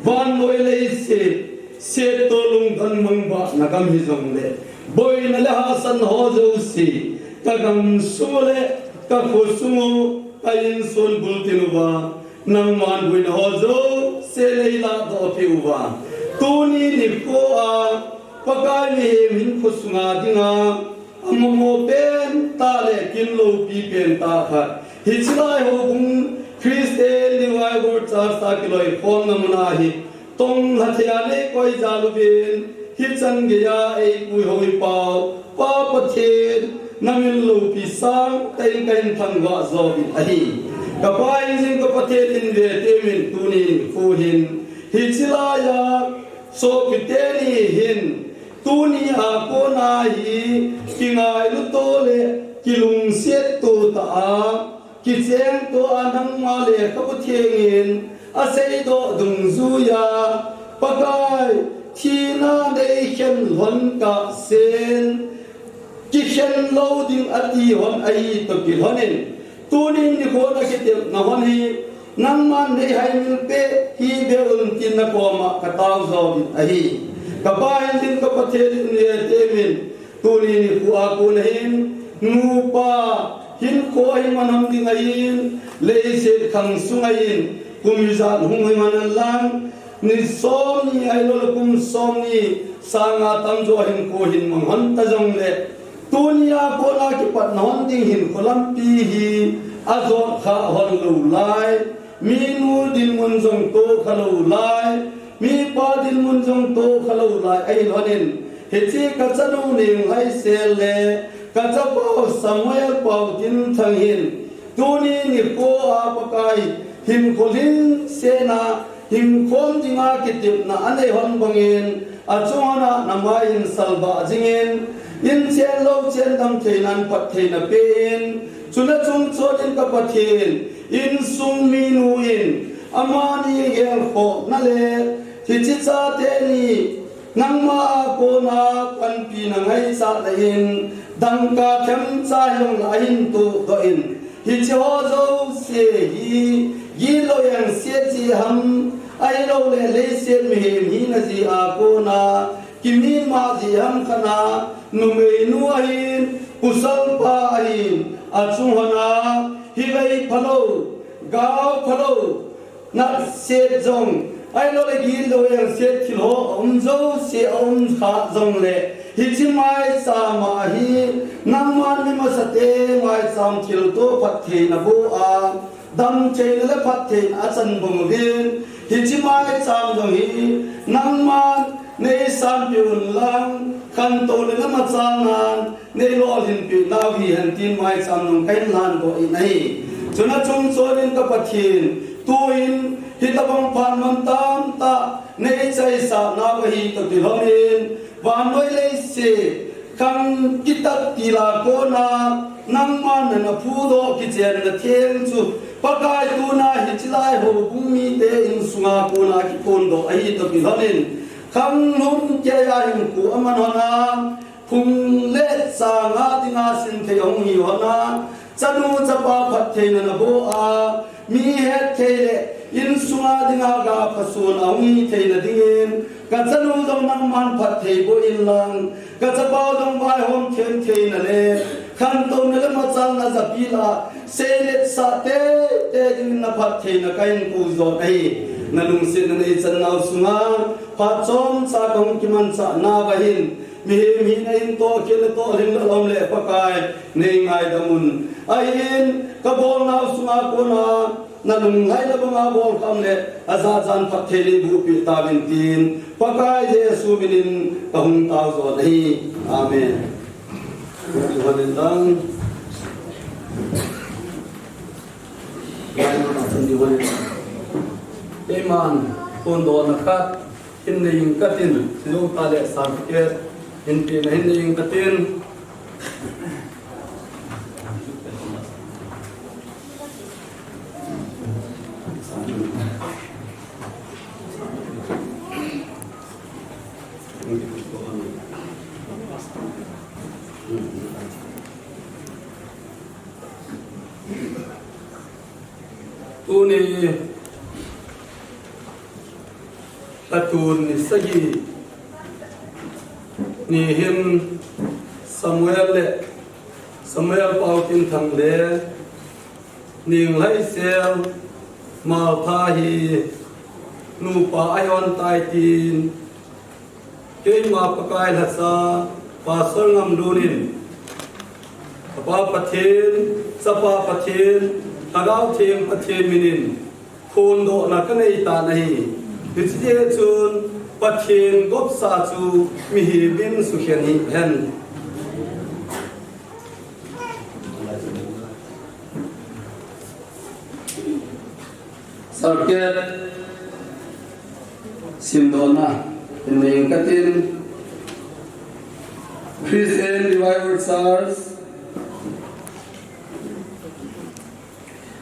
vannoi leiset, settoh lungdon mangbah nagam hijongle, boina le hahsatna ho jouse, kagam sung u le kakho sung u, ka insung bul tin uva, nangman boina ho jouse neilah doh peh uva, tuni nikho a Pakai mihem hinkho sunga dinga, amongmo pen tah le kin loupi pen tah khat. Hiche lai houbung Christian Revival Church a kiloikhomna mun ahi. Tong lha thei a neikoi jal uvin, hichan geiya eipui hoi pau, Pa Pathen, namin loupi sangtah in kahin thangvah jo uvin ahi. Ka Pa in jing ka Pathen in ve temin tuni nikho hin, hiche laiya, sopi teni hin, tuni a kona hi, kingailu to le, kilungset to tah a, kicheng to a nangma lekhabu theng in, aseidoh dungjuiya, Pakai, thina neikhen lhon kahsen, kikhen lou ding ati lhon ahi toh kilhon in, tunin nikho a kitepna lhon hi, nangman neihaimil peh hih beh un tin nakoma katao jo uvin ahi. Ka Pa in jing ka Pathen in ve temin, tuni nikho a kona hin, nupa hinkho hi man lhon ding ahin, leiset khang sunga hin, kum ijat hung hi man hen lang, ni somni ahilouleh kum somni sanga tamjo hinkho hin mang lhon ta jongle, tuni a kona kipat lhon ding hinkho lampi hi ajot kha lhon lou lai, minu dinmun jong toh kha lou lai, mipa dinmun jong toh kha lou lai ahi lhon in, hiche ka chanu Neng Haisel le ka chapau Samuel Paotinthang hin, tuni nikho a Pakai hinkho lhingsetna, hinkhom dinga kitepna anei lhon bangin, achunga na mai in salvah jingin, inchen louchen damtheinan phattheina pein, chuna chungchon in ka Pathen, insung minu in, amani gelkhohna le, hiche chate ni, nangma a kona panpina ngaichatna in, dangka themcha jong la ahin tohdoh in, hiche ho jouse hi, gitlou jeng set jeh ham, ahilouleh leiset mihem hina jeh a kona, kimitma jeh ham khat a, numeinu ahin, pasalpa ahin, achung lhon a, hivei phalou, gao phalou, natset jong, ahilouleh gitlou jeng set thil ho aum jouse aum kha jongle, hiche maicham a hi, nangman mi masate maicham thilto phattheina boh a, damtheina le phattheina achan bang uvin, hiche maicham jong hi, nangman neisanpeh un lang, khantouna le machalnan, neilolhinpeh nau hihen tin maicham jong kahin lhandoh in ahi. Chuna chungchon in ka Pathen, tuin, hitobang phat man tamtah, neichaisah nau ahi toh kilhon in, vannoi leiset khang kitat til a kona, nangman nana phudoh kichenna theng chu, Pakai tuna hiche lai houbung mite insunga kona kiphondoh ahi toh kilhon in, khanglum keiya hinkho aman lhon a, phung le chang a dinga sinthei ahung hi lhon a, chanu chapa phattheina naboh a, mi hetthei le insunga dinga ga phasun ahung hitheina dingin, ka chanu jong nangman phatthei boh in lang, ka chapau jong vaihom themtheina le khantouna le machalna japila seiletsah teitei dingin na phattheina kahin kou jon ahi. Nalungsetna neichan nau sunga phat chomcha kahung kimanchah nauva hin, mihem hina in tohkhel le tohlhing le lom le Pakai neingaidam un. Ahin, kabol nau sunga kona nalunglhaina banga bol kham le ajat jan phatthei neiboh peh tauvin tin, Pakai Jesu minin kahung tao jon ahi. Amen. Keiman phondohna khat hin nei inge katin, chujou tah le certificate hinpehna hin nei inge katin. Tuni Pathen ni sagi ni hin Samuel le Samuel Paotinthang le Ninglaisel Martha hi nupa ahi tai tin, keima Pakai lhacha Pastor Ngamlun in, Apa Pathen, Chapa Pathen, Lhagao Theng Pathen min in phondohna kanei tan ahi. Hiche chun Pathen gopsa chu mihem in sukhen hih hen. Circuit simdohna in nei katin, Christian Revival Church,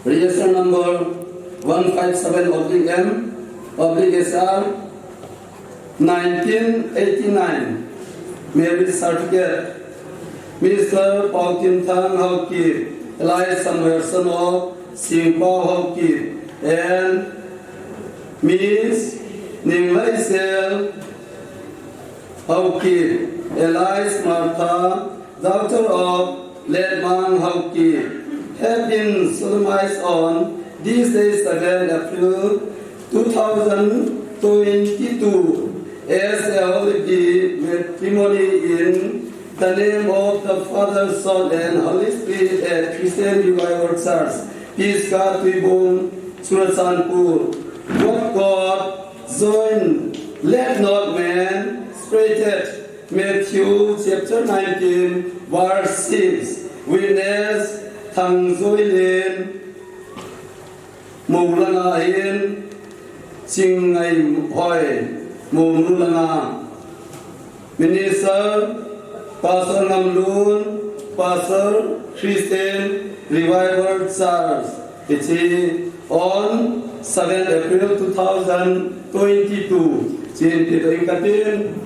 register number one five seven oblique M oblique S R, nineteen eighty-nine, marriage certificate, Mister Paotinthang Haokip, alias Samuelson of Singpao Haokip, and Miss Ninglaisel Haokip, alias Martha, daughter of late Mang Haokip, have been solemnized on this day, seven April two thousand twenty-two, as a holy matrimony in the name of the Father, Son, and Holy Spirit at Christian Revival Church, Pisgah, Tuibong, Churachandpur. What God join, let not man separate. Matthew chapter nineteen, verse six. Witness Thangjoilen, Moulanga in, Chingngaihoi, Moulanga. Minister, Pastor Ngamlun, Pastor, Christian Revival Church. Hiche on seven April two thousand twenty-two. Chin ti to in katin.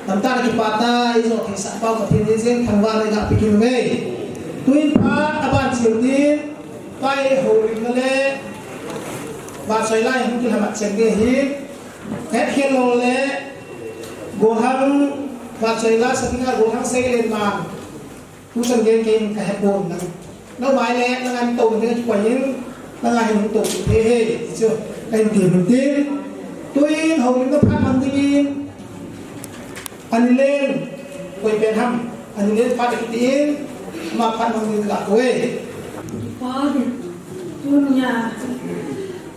Tamtah a kipah tai, ijo theisah pau Pathen in jeng thangvah le gah pe kit uve. Tuin phat aban cheu tin, pai houlimna le vahchoi la hung kilhamat cheng ding ahi. Hetkhel lou le, Gohang vahchoi la, Satinga Gohang Seilen man. Tuchan gei kei in ka hepon nang. Nangma le, nanga hin tou ding kipah in, nanga hin hung tou thei e, chu kahin ti hin tin. Tuin houlimna phat mang dingin, Anilen, koi pen ham, Anilen phat kiti in, ama phat mang ding ka koi. Pa, tunia,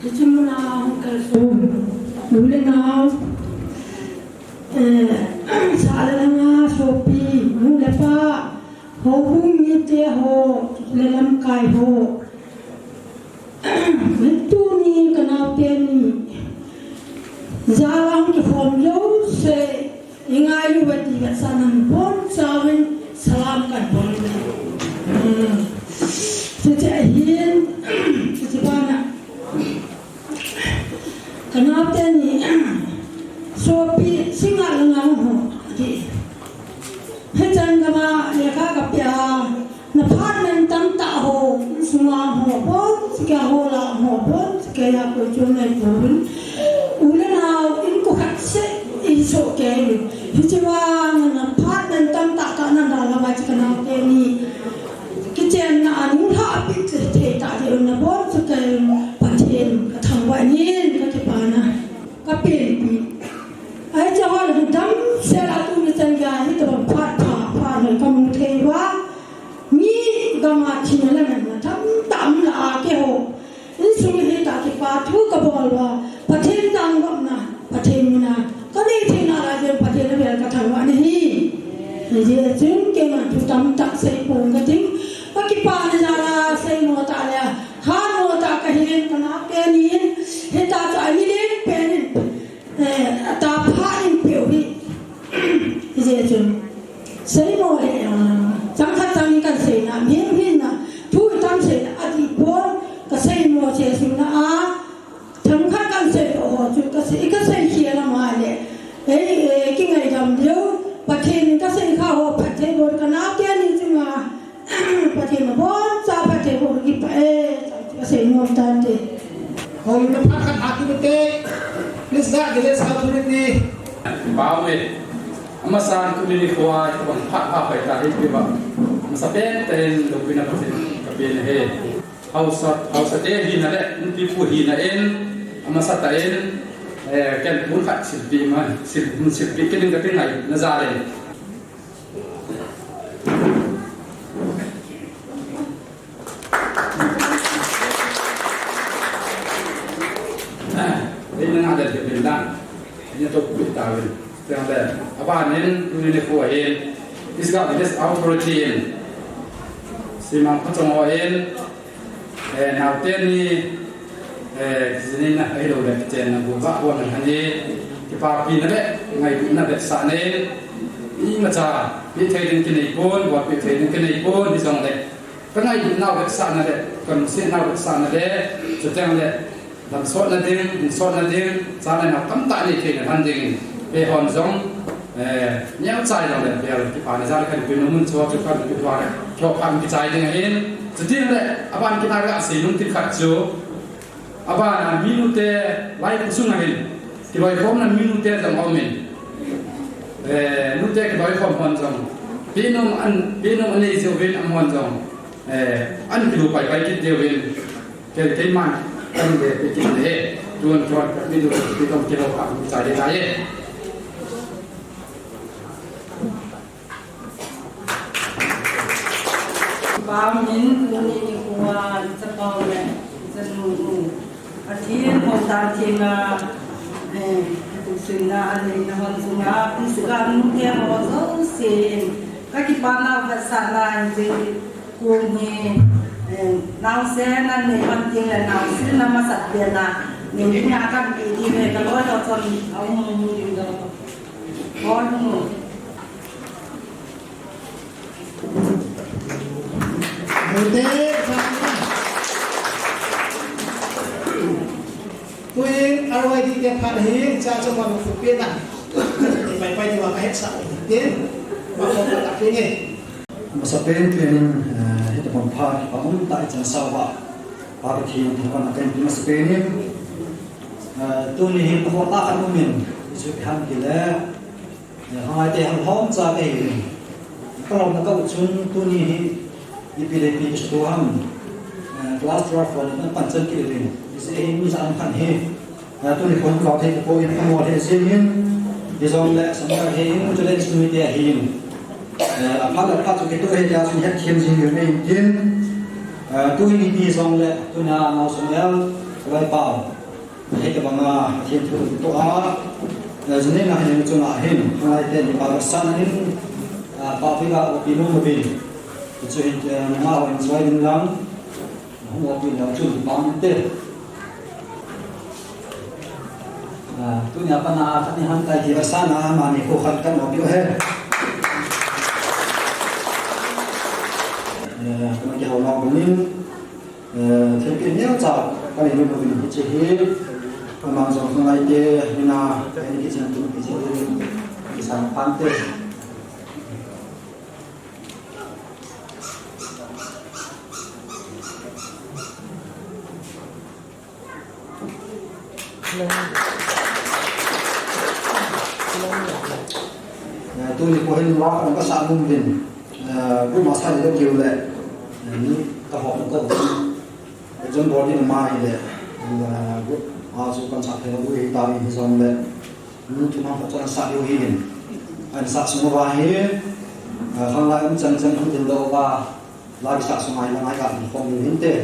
hiche muna hung kalson, nu le nao, eh, sa le langa, sopi, nu le pa, houbung mite ho, le lamkai ho. Tuni ka naote ni, jal a hung kikhom jouse, i ngailu uve ti vetsahnan bonchauvin salam kan bol uve. Hmm. Chuche ahin, chuche bana. Ka naote ni, sopi, singa langa ho, ati. Hichan gama lekha ka pe a, na phat mantam tah ho, insunga ho, boncha kei a ho la ho, boncha kei a koi chom nai pouvin. U le nao, inko khat seh, i soh kei uvin. Hiche vang, na phat mantam tah tah na dalha uva chu ka naote ni. Kichenna a nunglhah a peh thei tah ding un na boncha kei uvin. Pathen ka thangvah in ka kipana. Ka penpi. Ahi chu hol hi damsel a tuni chan gei hi tabang phat pha, phat hoi ka mu thei uva. Mi gam a thina le manna tamtah um lah a keiho. Insung hi tah kipa thu ka bol uva. Pathen thangvahna, Pathen mina. Ka nei theina lai jeng Pathen a vel ka thangvah nahi. Hijeh chun keiman thu tamtah sei pong ka ting. Ka kipana jal a sei mo tah le. Hano ta ka hin ka naote nin, hita chu a milen pen in, eh, atah pha in peh u hi. Hijeh chun, seimo le, ah, chang khat chang ni kan seina, mihem hinna, thu itam seina, adih pon, ka seimo cheh suna a, themkhat kan sei ho chu, ka sei, ka sei Ei, eh, kingaidam diu, Pathen in kasei kha ho phatthei bol kana keni chunga, Pathen in aboncha phatthei bol kipah e, kasei nom tante. Houlimna phat khat a kimu te, Miss Ga Village Authority. Pau e, amasan tuni nikho a, itobang phat pha pai ta hi, ipi ba. Amasapen tah in loupina Pathen kapen ahi. Haosa, haosa te hina le, nupi pu hina in, amasa tah in, eh, ken pun khat silpeh ma, sil, silpeh kit ding kati ngai, na jal in. Ei, na nga del ke bin dan, ei, na to pu ta win. Te le, aban in, tuni nikho hin, Miss Ga Village Authority in, Simang Phachong ho in, Eh, naote ni, eh, kijinna ahilouleh, kichenna bol vah bol na khan hi, kipapina le, ngailutna vetsahna in, imacha, peh thei ding kinei pon, bolpeh thei ding kinei pon, hijongle, ka ngailutnau vetsahna le, ka lungsetnau vetsahna le, chuteng le, Damsotna ding, hinsotna ding, cha le nao tamtah nei theina lhon ding, eihon jong, eh, neocha jongle, bel kipana jal khat ipi nom un chu, chu khat ipi tua le, kihou phat kichai ding ahin, chuti le, aban kit a kasei lungthim khat chu, aban a minute lai khu sunga hin, kiloikhomna minute jong aum in, eh, nute kiloikhom hon jong, peh nom an, peh nom anei jeh uvin amahon jong, eh, an kilu paipai kit diu vin, Kei, keiman, kan be pe kin le, tuan tuan ka mi du, mi tong kilo ka, mi cha de ta ye. Pau min, tuni nikho a, chapau le, chanu nu. Pathen hou tan thina, eh, tu sin na, anei na hon sunga, pi suga nu te ho jouse, ka kipana vetsahna, je, Kong hi, eh, naosen anei hon teng le naosen na masat pen a, nei ding a kan pe ding e, ka loi ho chun aum hung ding dong. Hol hung. Mute, tuin R Y D te phat hi, cha chu ma lungthim pena. Pai pai diu a ka hetsah u tin, ma ko ka ta pe nge. Masapen tuin, eh, hitobang phat, pha um tah i chansah uva, Pa Pathen thangvahna kahin pe masapen in, eh, tuni hin ka houlim khat um in, i chu ipi ham tile, eh, hung ngaite hung lhomcha kahi in. Ka lhomna ka ut chun tuni hi ipi le ipi kisutu ham, eh, class twelve ho le pan chan kit uvin. Hiche hi mi ja am khan hi. Ah, tuni khun vang thei tapoi, phamol thei jingin, hijongle, samkal thei in, chule insung mite ahin. Eh, aphat le aphat chu kitoh thei tia chun hetthem jing uvin tin. Ah, tuhin ipi jongle, tuna naosen el, Loipau. Hitobanga, Pathen thu kitoh a. Eh, juni na hin chunga hin, hung ngaite ni pa sa na hin, ah, pa pi ga, pi nu mo bin. Chu hin, eh, na ma ho enjoy din lang. Hung open lou chun pang te. Ah, tunia pat a khat ni han tai ti vetsahna a mani kho khat kan open he. Eh, kana kihou lou bangin, eh, thilpeh neocha kanei lou bangin hiche hi. Amang jong hung ngaite, mina, kani kichem tu kiche hi. Kisan pan te. Eh, tuni kho hin wa ka sa mum din. Eh, bu ma sa ni da kiu le. Eh, ni ka ho ko. Exam board ni ma hi le. Eh, bu ma su kan sa ke bu hi ta ni hi jong le. Nu thum ham phat chun sa diu ahin. An sa sung uva hi, ah, khanglai um chan chan hung ding lou uva, la kisa sunga hi la ngai ka hung khom diu hinte.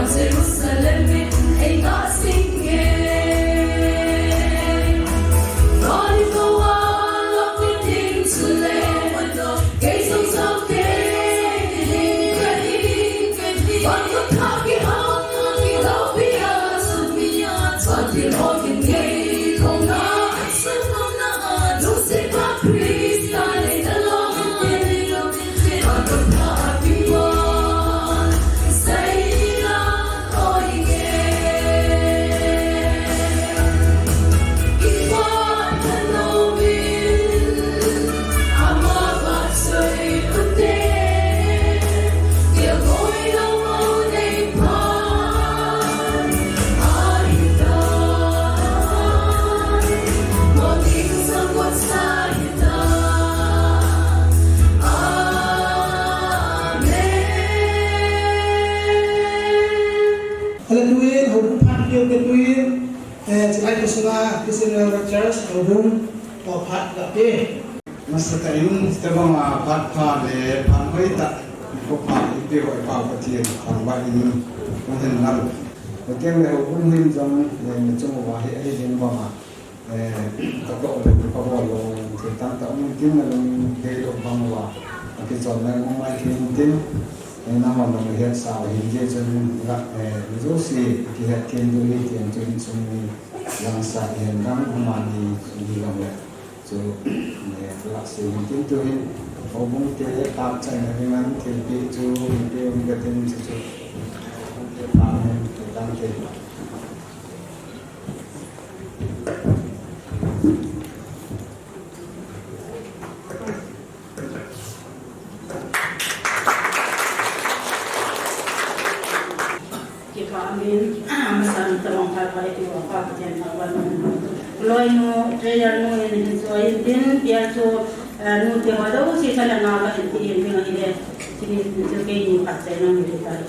Jerusalem in ei gasing e. Galilee a lopin ding chule, kei jong jong kei ding kahi. Van gam thah kihong, kilopi a sumia, Pathen houin ngaikhomna, lungsetna Christa nei nalom in. Amen. Haleluya, houbung phat keu te tuin, eh, chulai ko sunga, Christian Revival Church, houbung, ko phat la pe. Masa ta in, te bang a phat pha le, phat hoi ta, ko phat i pe hoi pa Pathen, phat ba in, ko hen lam. Ko teng le houbung hin jong, le mi chung wa hi, hi din bang a. Eh, ka toh le ka bol lou, thil tamtah um intin, nalung dei lou bang uva, akichol na um mai thei intin, eh, nangho nahetsah u ahin, hijeh chun, eh, mi jouse kihet thei diu ahi, tin chu insung mi langsat hen lang, amani ni lang le. Chu, eh, lah se intin tuhin, houbung te, phat chaina dinga thilpeh chu, pe um katin chu chu. Amen. Thank you. Kipah in, amasan tobang phat phat iti uva Pathen thangvah in. Loinu, treasurer nu in hin soi intin, tia chu, eh, nute ho jouse sana na ka hin ti in ding ahile, chini chu keini phat chaina ni tai.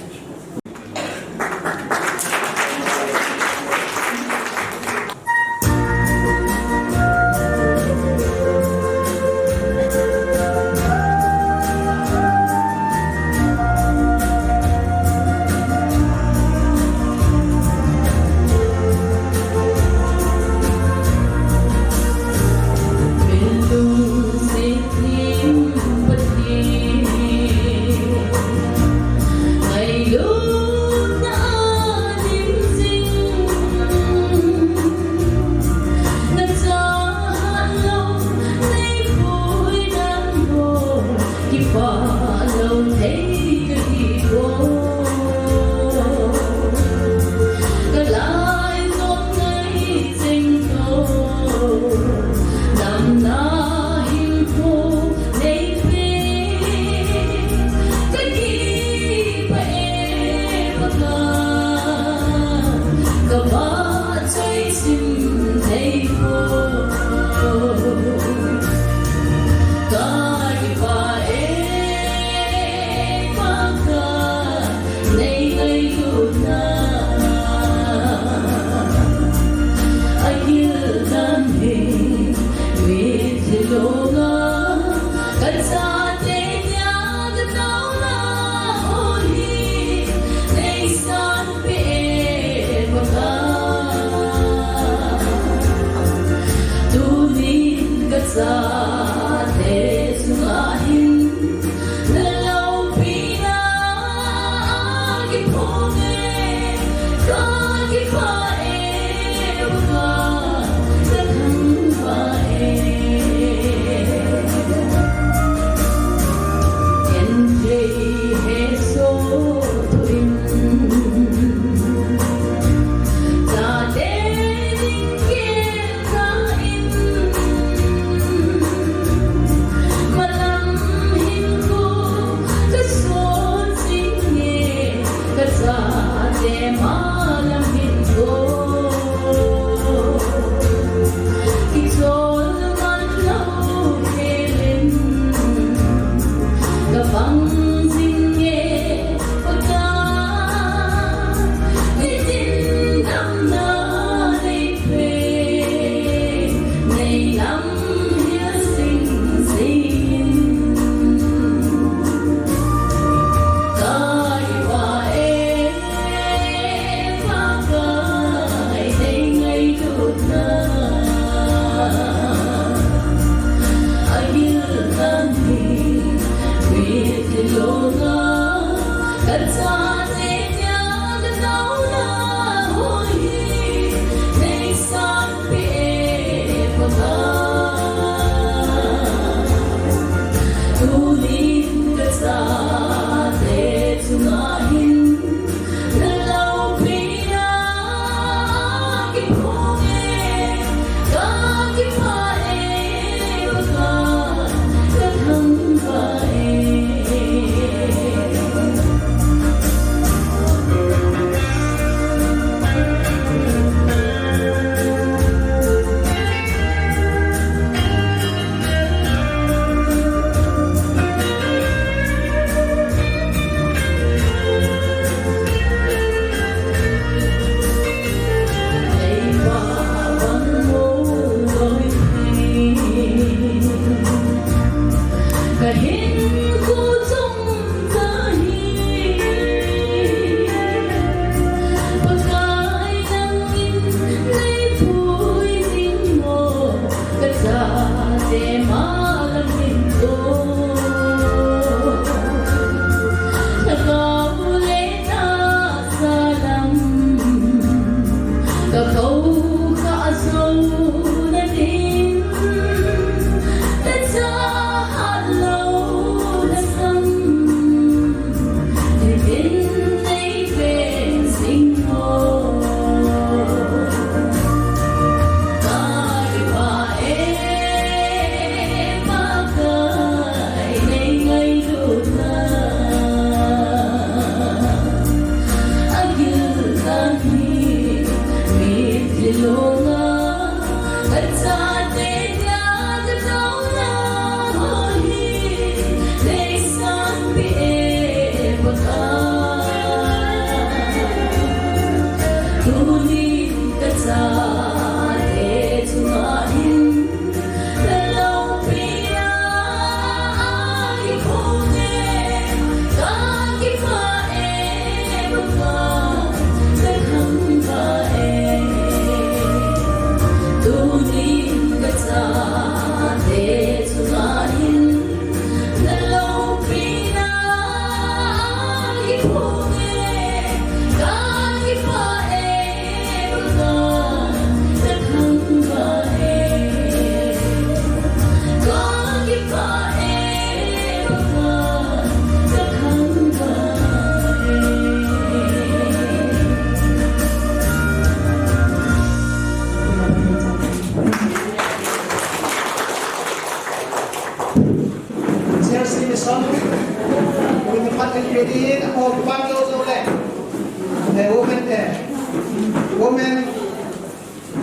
Government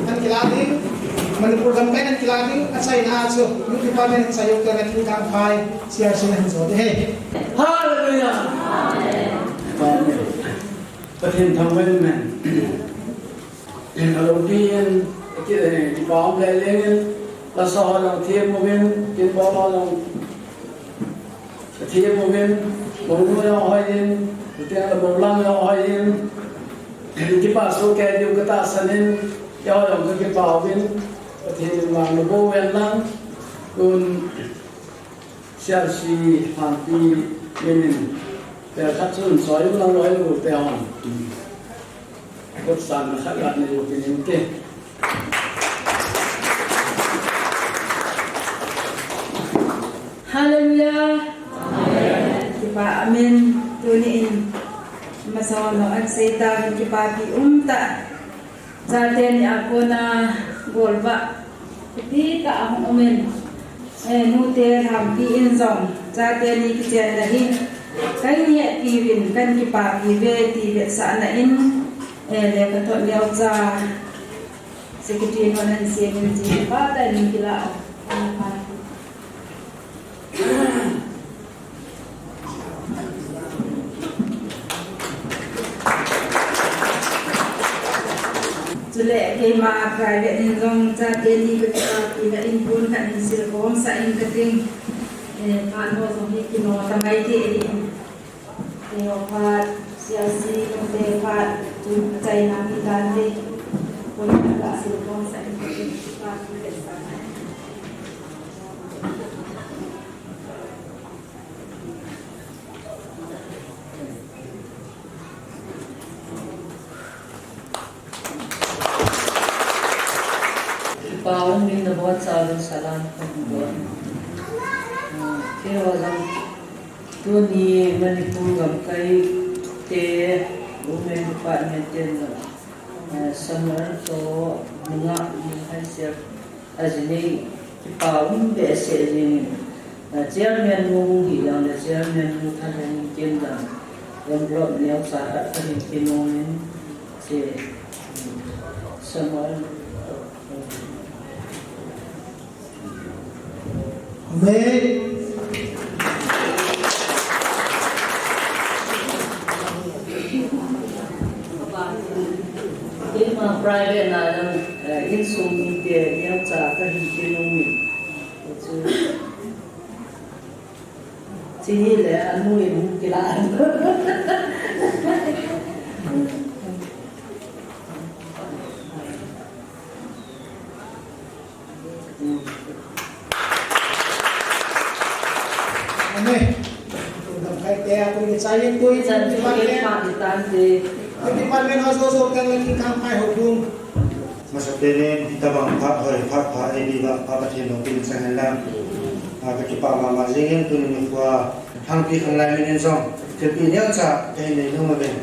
ahin kilah ding, Manipur gamkai ahin kilah ding, achaina chu, Youth Department in chai u te na thingkang phai, C R C na hin jo ding ahi. Hallelujah! Amen. Pathen thangvah in amen. Alopi in, ki, eh, kipa um leleng in, lasa ho jong them uvin, kin bol ho jong them uvin, mounu jong hoi in, chuteng le moulang jong hoi in, kipa soh kei diu katahsan in, eiho jong kakipa uvin, Pathen in vang nabol uvin lang, tun C R C Hangpi min in, pel khat chun soi u lang loi u te hon. Kotsan na khat la nei u tin te. Hallelujah. Amen. Kipa amen. Tuni in masa ho jong ahin sei tan kipapi um tah. Chate ni a kona golvah ipi tah ahung um in, eh, nute Lhampi in jong chate ni kichenna hi kahin hehpih uvin kahin kipapi uve ti vetsahna in, eh, lekhathot neocha secretary nun ahin sem in, kipa tah in kilah u. Chule keima private in jong chate ni kakipapi na in pon khat in silkhom sah in kating. Eh, phat ho jong hi kino tamai thei ahi. Keiho phat, C R C nute phat, tun achaina mi tante. Pon khat la silkhom sah in kating. Kipapi le sa. Kipa um in nabonchauvin salam kabon'e. Ah, keiho jong tuni Manipur gamkai te Women Department ten jong, ah, Samuel toh nungah, nungah hai sia. Ajinei kipa um behseh jingin, ah, chairman nu hung hi jongle chairman nu thalheng in kin jong envelope neocha khat kahin kinom in, che, Samuel. Amen. Keima private na jong, eh, insung mite neocha kahin kinom in. Chu, chu hile anu in kilah. Amen. Gamkai te a, tuni chai in tui, chan department, department ho jouse teng le thingkang phai houbung. Masapen in, hitabang phat hoi, phat pha, eipe uva, Pa Pathen loupina chang hen lang. Ah, kakipa mama jingin, tuni nikho a, Lhampi khanglai min in jong, thilpeh neocha kahin nei nom uvin.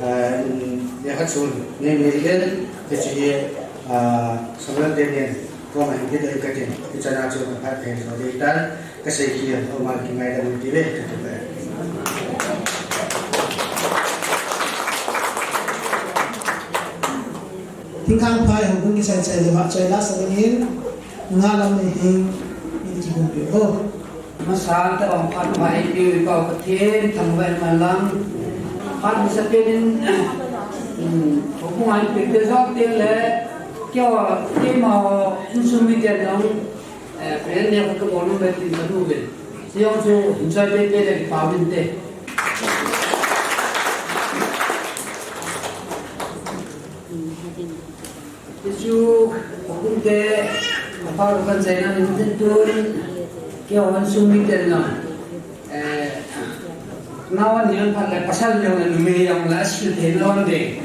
Ah, in, lekha chun, nei nei in, hiche hi, ah, Samuel te nin, koma hin kit ding katin, hichan a chun, phat kahin jo ding tan, kasei hi, aman kingaidam un tive, kati uve. Thingkang phai houbung kisai chai le vah chai la sa dingin, nungah lam nei hing, in kibulpeh u. Masa tabang phat pha eipeu i Pa Pathen thangvah in umhen lang. Phat masapen in, um, houbung a eipeu te jong teng le, keiho, keima ho insung miten jong, eh, pen le khat kabol nom uve tin kanu uve. Chujong chu enjoy teitei le kipa uvinte. Hichu, houbung te, apa kapan chaina min tin tun, keiho insung miten jong, eh, nao ahin phat le pasal jong le numei jong le asil thei lou ding.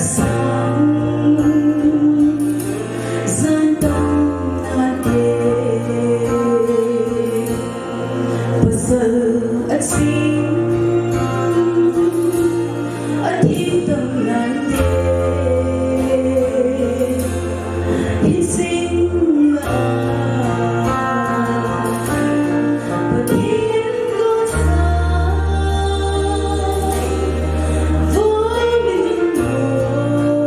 Sang, sang tam nante. Pasal a sing, a thim tam nante. Hin sing la, Pathen lo sa, voi min lo.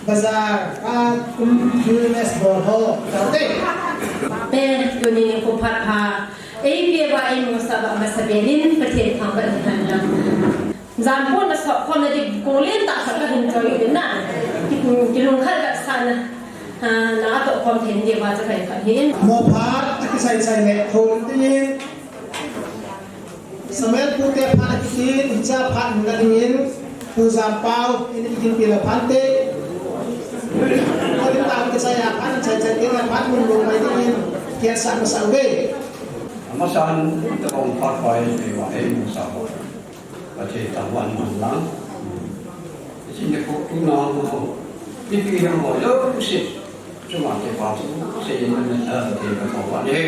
Bazar, ka kum Q M S bol ho, ka te. Te, tuni nikho phat pha. Ei pe ba ei musa ba masa benin Pathen thangvah ni han lang. Jan pon na sok khom na di kong len tah khat kahin choi u na. Ki, kilungkhat vetsahna. Ha, na toh khom thei diu va cha kai khat hin. Mo phat, akisai sai le, thon tin. Samuel pute phat akitin, hiche phat hung na dingin, Pu Jampau, in ikin pila phante. Pu Jampau, kisai a phat, chai chai tin a phat mun mun mai dingin, kiasa masa uve. Amasan, tabang phat pai, pai wa, eh, musa wa. Pathen thangvah ni lang. Isin ne ko tu na mo. Ipi yang mo lo si. Chuma te pa tu se yin na ta te ka ko wa ne.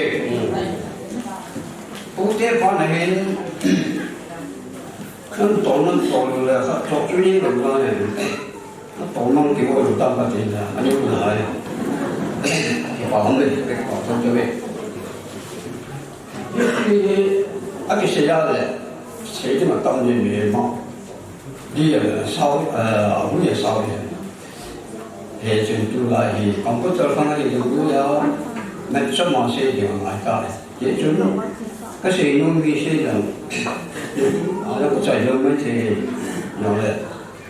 Pu te pa na hin. Kan to nan to le ka to tu ni lo na ne. Ka to nan ki wo lo ta pa te na. Ani na ai. Ke pa hom le, ke pa to te. Akisei a le, sei ding atam ni mi ma. Di a le, sao, eh, a hui a sao le. He chun tulai hi, computer khang hi ding hui a, mat chama sei ding ngai ta le. He chun, kasei nom mi sei ding. A le ko chai ding mai sei ding le.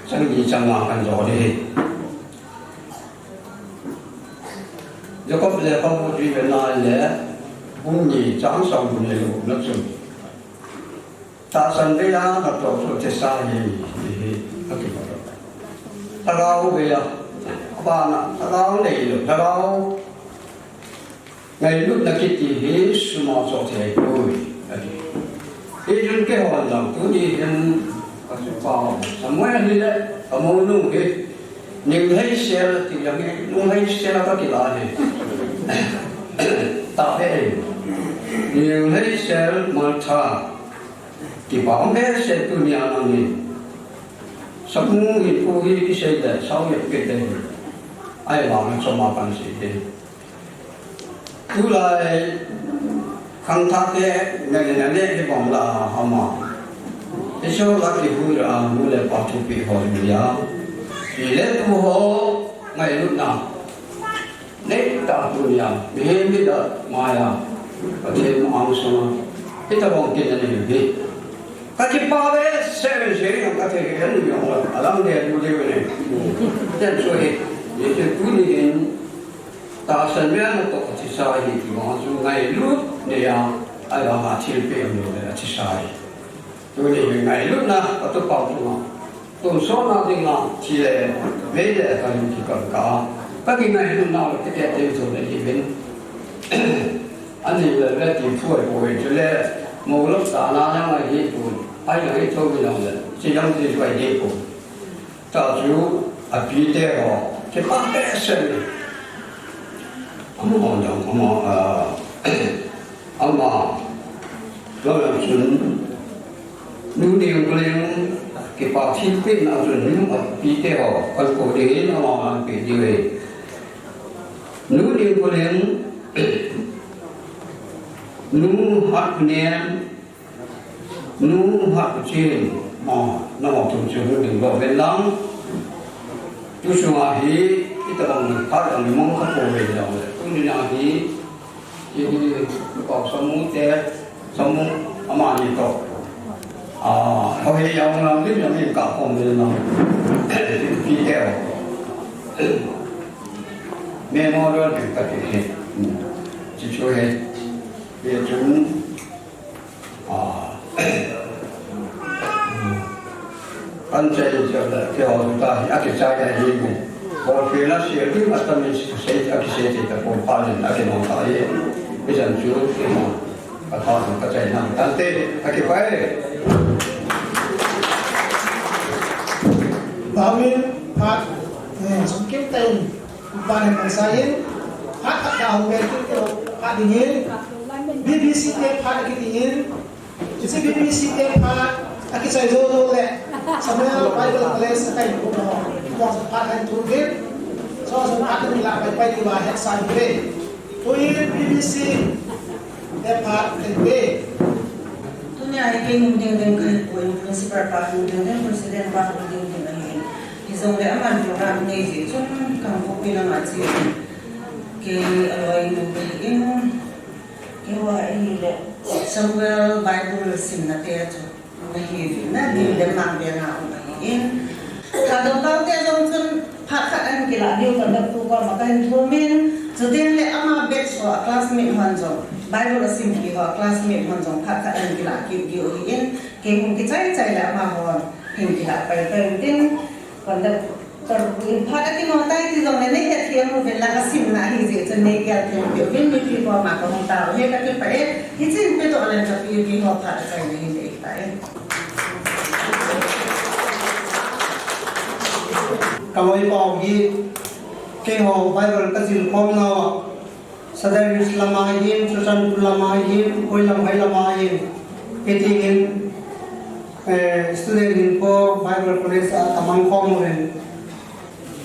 Chang ni chang ma kan jo de. Jakob lekhabu tui ve na le, bung ni chang som ni lo na chun. Tahsan vei a na toh toh thisa hi, hi, hi, a ti ko. Lhagao vei a, abana, lhagao nei lo, lhagao ngailutna kiti hi sum a choh thei poi, a ti. Hichun keihon jong tuni hin ka chu pa Samuel hi le ka monu hi, Ning Heisel ti jong hi, Nung Heisel a ka kila hi. Ta he. Ning Heisel Martha. Kipa um behseh tuni a nang hi. Samu hi pu hi kisei le, sao le pe le. Ahivang choma kan sei te. Tulai khangthah te, nene nene hi bang la hama. Hiche la kihui a nu le pa thupi ho hi a. Pi le pu ho ngailutna. Nei ta tunia, mihem hi da maya. Pathen ma ang sunga. Hitabang kin ani hi. Ka kipa behseh behseh jong ka thei hi ani jong la. Alang le du le ne. Ten so hi. Ye te tuni hin. Tahsan vei a na toh thisa hi ti ma chu ngailut nei a, ahivang a thilpeh um lou le a thisa hi. Tuni hi ngailutna ka tupa chunga. Tonsot na dinga thi le vei le ka lut kikah a. Ka kingailutna le ka tia te chu le hi vin. Ani le le ti thu ai po ve chu le mo lop ta na na ngai hi tu. Ai ngai tho mi na le. Chi jang ti chu ai hi po. Ta chu a pi te ho, kipa behseh. Ama jong, ama, ah, ama, lo jong chun, nu Ningkuling, kipa thilpeh na chun, nu a pi te ho, kan ko ding in ama an pe diu ve. Nu Ningkuling, nu Hatneo, Nu Hatchin, ma, nangho thum chu hung ding lou ven lang. Tu sunga hi, itabang ni phat ang mong kha pou ve lou le. Tuni a hi, i, i, Pu Samu te, Samu amani toh. A, ho hi yang lang lim yang lim ka khom ve lang. Pi te. Memorial ding ka ti hi. Chi chu hi. Ye chun. Ah. Kan chai jeh le, keiho ta hi, akichai ahi mo. Bolpina sia ding atam in sei, akisei thei tapou phat in, akimang ta hi. Hichan chu, keima, ka tha, ka chaina tante, akipah e. Tavin, phat, eh, sum kim tain, upa ne kan sa in, phat, phat ka hung vel, kim tain, phat ding in, B B C te phat kiti in, Hiche B B C te phat, akichai jou jou le, Samuel Bible College a kahin pu mo, mo phat kahin thu uvin, so so phat ni la pai pai ti va het sa uve. Tuin B B C te phat kahin pe. Tunia hi kei hung ding ding kahi poi, principal pa hung ding ding, president pa hung ding ding ahi. Jongle aman program nei jeh chun Kangpokpi langa che in, kei aloinu kahi in, keiho ahile Samuel Bible simna te chu nahi uvin, New Denmark veng a um ahi in. Thadou Kaute jong chun phat khat ahin kilah diu conductor koma kahin thum in, chuteng le ama batch ho a classmate hon jong, Bible asimpi ho a classmate hon jong phat khat ahin kilah kit diu ahi in, kei hung kichai chai le amahon hin kilah pai pai utin, conductor in phat akino tai ti jongle nei hethem uvin lang, asimna ahi jeh chun nei gel them diu vin mipi koma kahung tao e, kakipah e. Hiche in petoh leng kapi, keiho phat achaina hin dei tai. Kaloipa hi, keiho Bible kajil khom nau a, Sadar Hills lama hin, Churachandpur lama hin, hoilam hoilama hin, hitin, eh, student hin po Bible College a tamang khom uvin.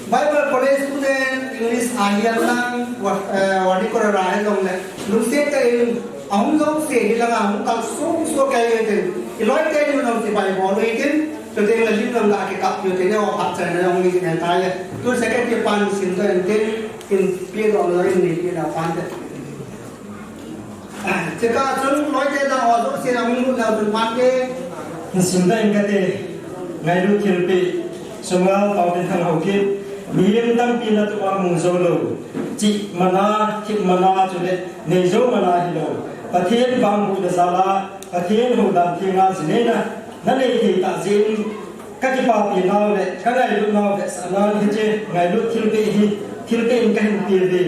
Bible College student English ahi lang, wa-, eh, wani kora ra he long le, lungset tah in, ahung jouse hi langa, hung kalsong soh kei utin, iloi teni jong chibai bol utin, chuteng le lim lang ga kikap utin, o phat chaina jong nei jing tai. Tu secretary pan simdoh intin, in pedoh lou in nei pedoh pan te. Chekah chun loite dang ho jouse na hung lut nau chun pan te. Hin simdoh inge kate, ngailut thilpeh, Samuel Paotinthang Haokip, mihem tampi natoh a mu jou lou, chih mana, thip mana chule nei jou mana hilou, Pathen vangbohna jal a, Pathen houdan theng a ji neina nanei thei tah jeh in, kakipapi nau le kangailut nau vetsahnan hiche ngailut thilpeh hi thilpeh in kahin pe uve.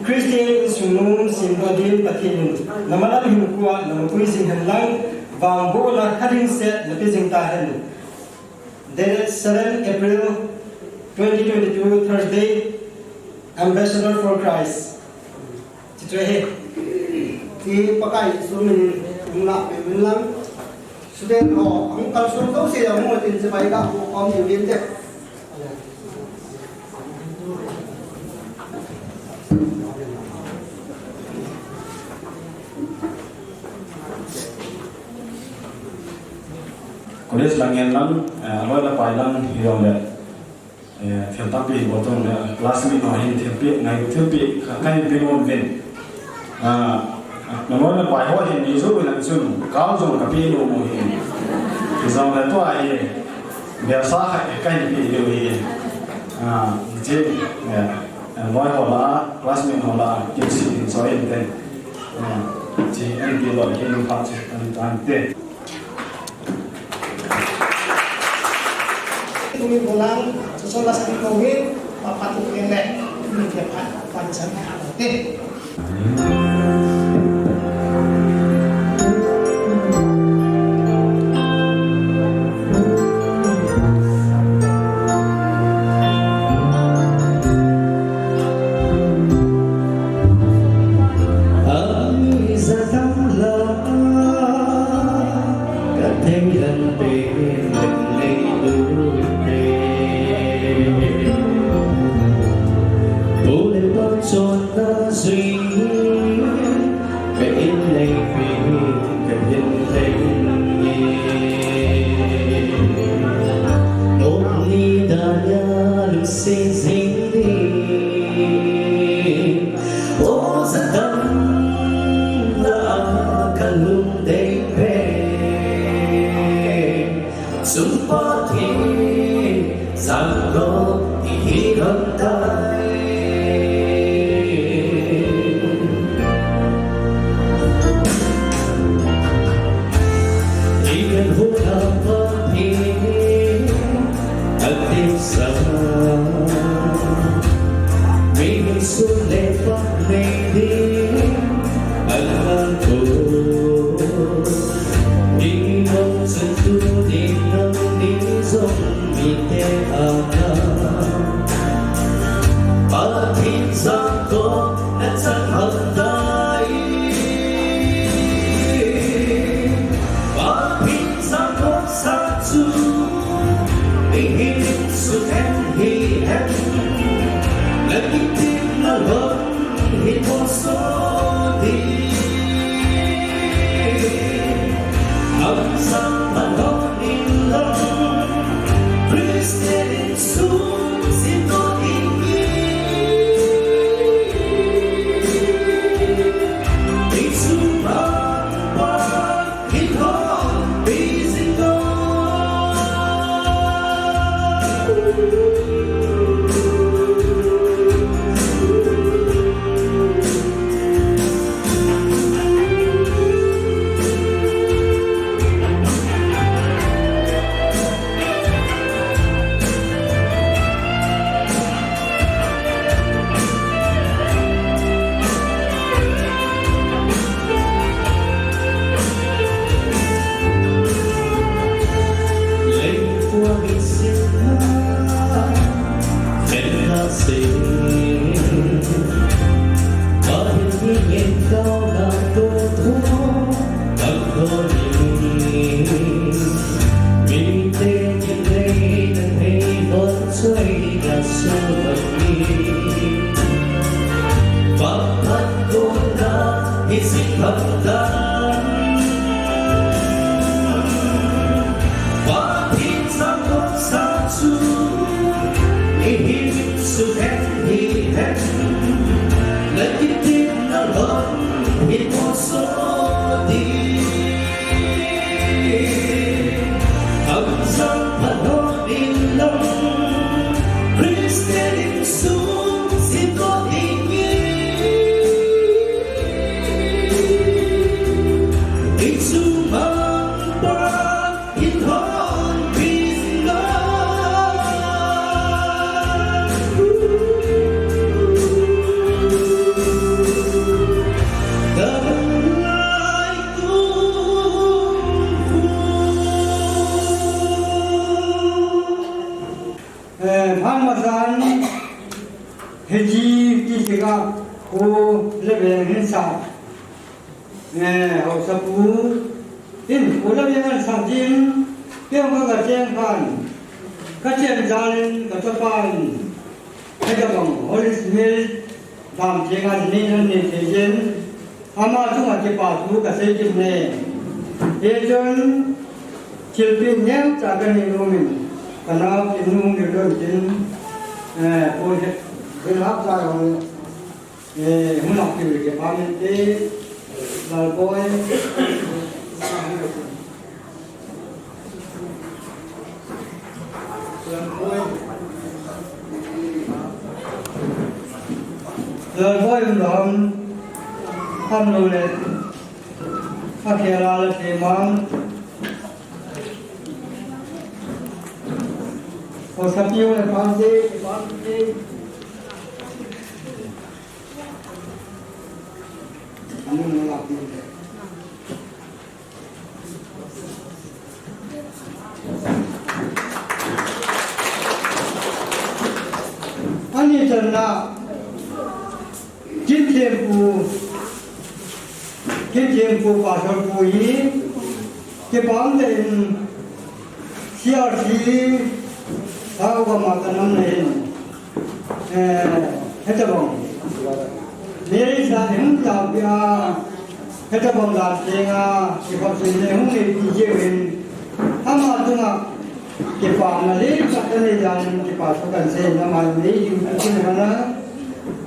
Christian insung nom semdoh din Pathen in namalam hinkhoa namapui jing hen lang, vangbohna thalhingset nape jing tahen. Dated seven April twenty twenty-two, Thursday, Ambassador for Christ. Ti chu ahi. Ti Pakai Jesu min in hung lah peh uvin lang. Student ho, hung kalsong jouse jong hung utin chibai ga hung khom diu vin te. College lang ngen lang, eh, aloi le apai lang hijongle, eh, thil tampi bol tong le, classmate ho hin thilpeh, ngai thilpeh, ka, kahin pe nom uvin. Ah, naloi napai ho hin nei jou ulang chun, kal jong kape nom u ahi. Hijongle tua hi, belsa khat kahin pe diu ahi. Ah, hiche, eh, loi ho lah a, classmate ho lah a, kimsih in choi inte. Ah, hiche, ahin pe lou, kin phat chu, ahin tan te. Tumi bulang, susun las di kongin, papatu kene, tumi dia pat, pansan na ate. Sung Pathen sangkop ihi ham tai. Ikan hukam Pathen atin sa. Mihem sung le Pathen nei ding akan ko. Ding mong chun tu ding nang ding jong mite akan. Pathen sangkop na chang ham tai. Pathen sangkop sa chu mihem sung hen hi hen. Na kitim na lom hi mo so di. Amsang manon in lang Christian in sung Eh, phan masan, hiche, hiche ka, ko le ve hin sa. Eh, hausa pu, in, ko le ve hin sa jin, ke ka ka cheng phan, ka cheng jalin, ka chapang, ka chapang, Holy Spirit, Dam theng a ni nan ni thei jin, ama chunga kipa thu ka sei kit ne. Hichun, thilpeh neocha ka nei nom in, ka nao kin nung ni lon kin, eh, ko he, he hap cha hong, eh, hun hap ki kipa min te, Lalboi. Lalboi um lou ham, ham lou le, akhel a la thei mang. Ko sapi le pante, pante. Anu no la pante. Ani channa, Kin Thempu, Kin Thempu Pastor pu hi, kipah tah in C R C, Thao gam a ka nam na hin. Eh, hetobang. Mary sa hung tao pia, hetobang dan tenga, kipa sin ne hung ne pi je win. Ama tunga, kipa na le, sa ka ne dan, kipa so kan se, na ma ne, yu kin hana,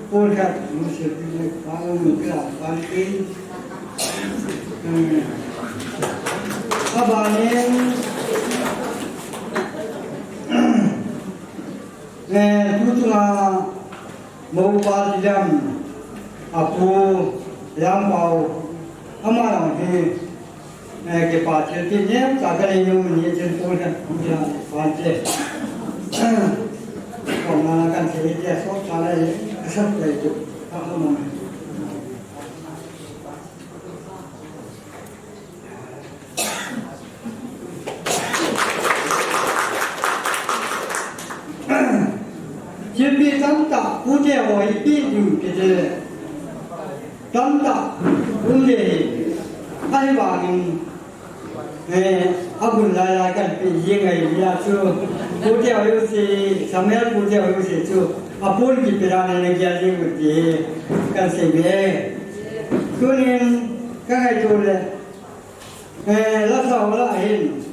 por ka, mu se pi ne, pa, mu kila, pa, pi. Hmm. Aba ne, Eh, tuchunga moupa Liam, apu Liam Pau, ama jong hi, eh, kipa thilpeh neocha ka nei nom in hiche pu le, pante. Kona kan thei te so cha le, ka sap le tu, ka mo. Thilpeh tamtah, pute ho hi peh ding kiti le. Tamtah, um le hi. Ahivangin, eh, agun lai lai kan peh jing ahi jeh chun. Pute ho jouse, Samuel pute ho jouse chu. Apon kipeh dan a na gel jing u ti kan sei e. Tunin, ka ngaito le. Eh, lasa ho lah ahin.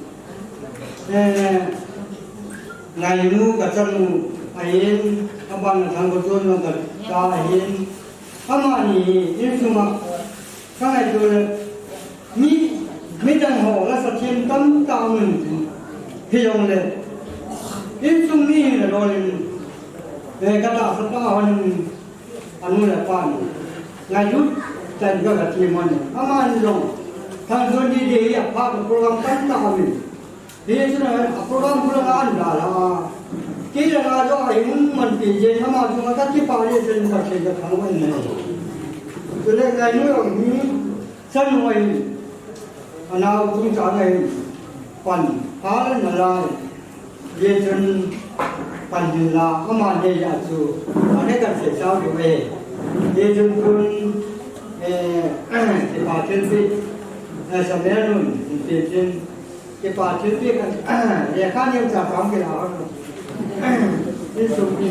Eh, Ngainu ka chanu ahin, abana Thangkhochon jong ka cha ahin. Amani insunga ka ngaito le mi, midang ho lasa them tamtah um in, hijongle insung mi hin alolin, eh, ka tahsa pa hon Anu le apa ni. Ngailut tah in ka, ka ti mong e. Amani jong. Thangjon ni de hi apha ka program tamtah aum e. Hichun a program program an da la. Kei le nga jong ahi mun man pi je ama jong ka kipah le sen ka thei ka thang man ne. Chule Ngainu jong hi chanu ahi. Anao chungchang ahi. Pan. Hal na lai. Hichun pan hin la, ama nei a chu, ane kan sei sao diu e. Hichun tun, eh, kipa thilpeh, eh, Samuel nun, in pe tin, kipa thilpeh kan, lekha neo cha chang kila hon. Insung pi.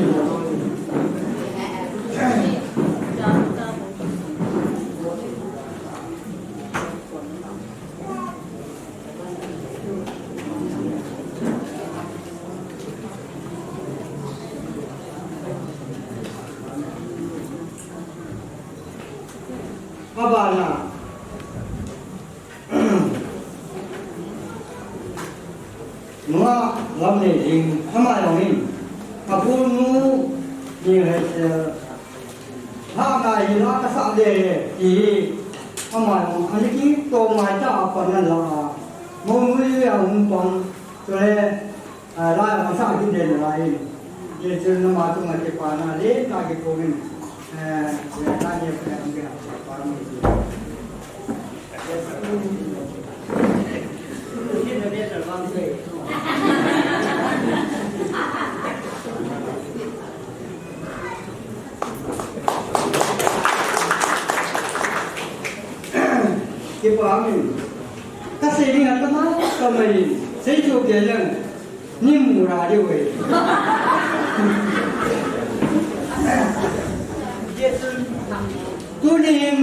Abana. Nua lam nei ding, ama jong hin. Apu nu ni hei se. Ha na hi la ka sa le le. Ti. Ama jong, ani ki to mai ta apa nan la. Mo nu ya hung pang. Chule, ah, la ma sa ki de la in. Ye chun na ma tu ma ke pa na le ta ke ko min. Eh, le ta ye pe ang ke pa mi. Kipa min. Ka sei ding a tama, tama in. Sei chu ke jang. Ni mu ra diu e. Tuni hin,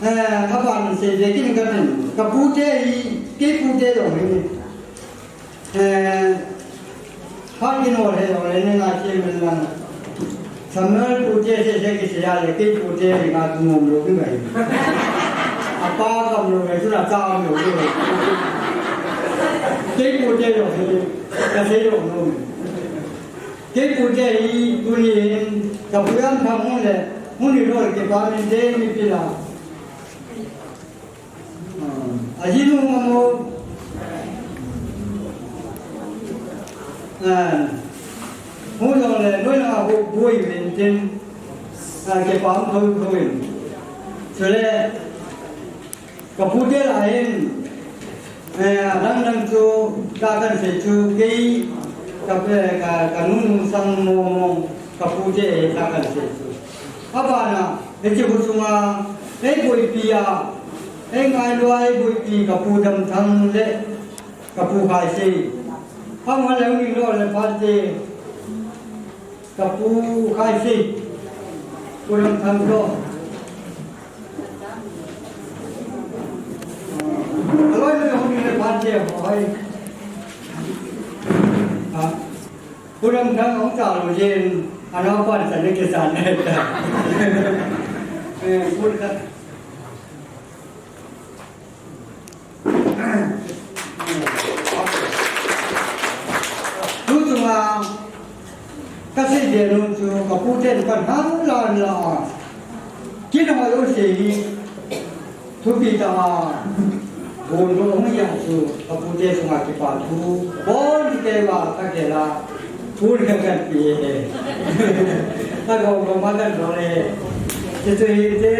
eh, aban sei ve kin ka tin. Ka pute hi, kei pute jong hi. Eh, phat kin ol he ol he, ni nga che men lang. Samuel pute se se ki se ya le, kei pute ni nga tu nom lo ki mai. Apa kam lo le, tu na cha lo lo. Kei pute lo he, ka se lo lo. Kei pute hi, tuni hin, ka pu Jamthang le, mun ni lo ke pa min de mi pi la. Ah, ajinu mamo. Ah, hu jong le, noi na hu bui min tin. Ah, ke pam thoi thoi. Chule, ka pute la hin. Eh, dang dang chu, ka kan sei chu, kei, ka pe, ka, ka nu nu sang mo mo, ka pute, ka kan sei chu. Abana, Hiche hu chunga, ei boipi a, ei ngailua, ei boipi, ka pu Damthang le, ka pu Khaisei. Hang hon le hung ning lo le phat te, ka pu Khaisei, pu Damthang lo. Aloi le hung ning le phat te, hoi. Ha. Pu Damthang hung cha lo jin, anao pan sa ne ke sa ne ta. Eh, pu ka. Tu chunga, ka sei de nu chu, ka pu ten pan hang la la. Kin hoi u sei hi. Thupi tah a, bon ro hung hia chu, ka pute chunga kipa thu, bon kei va ka ke la, pun ka kan pi e. Ka gom gom ma kan ro le. Chu chu hi te,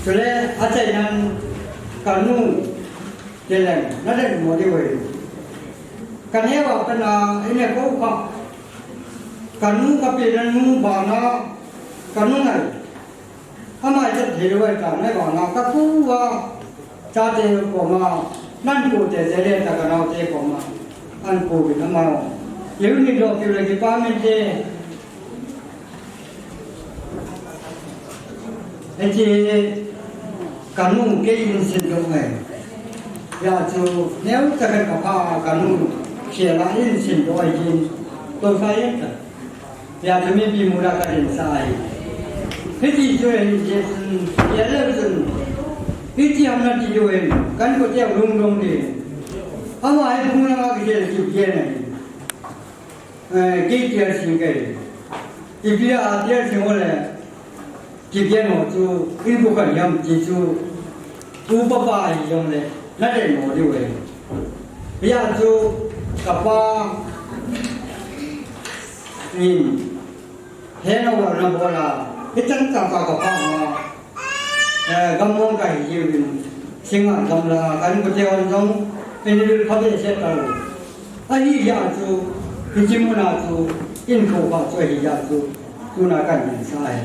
chule, a chai nan, ka nu, te leng, na leng mo de we. Ka ne va ka na, i ne ko ka, ka nu ka pi na nu ba na, ka nu ngai. Ama chat thei lou ahi ta, nai vang a ka pu a, chate koma, nan pu te te le ta ka nao te koma, an pu bin ama. Leu ni lo ki le ki pa men te. Hiche ka nu kei in sin lou ngai. Hia chu neo ta ka ka pa ka nu sia la in sin lou ahi jin. To sa yen ta. Hia chu mipi mu la ka din sa ahi. Hiti chu hin je chun, hia le chun. Hiti ham na ti diu hin, kan ko tia lung lung ni. Ama hi mu na ma ki je ki je na ni. Eh, kei tia sing kei. Ipi a tia sing ho le. Kigen ho chu, in bu kan yam ti chu, u pa pa hi jong le, na den mo diu e. Hia chu, ka pa, in, he na wa na bo la, hi chan chan ka ka pa ma, eh, gam mong ka hi jiu in, sing a gam la, kan bu te on jong, Ei vil pha behseh tau. Ahijeh chu, hiche muna chu, in kho pha chu ahijeh chu, tuna kahin sa ahi.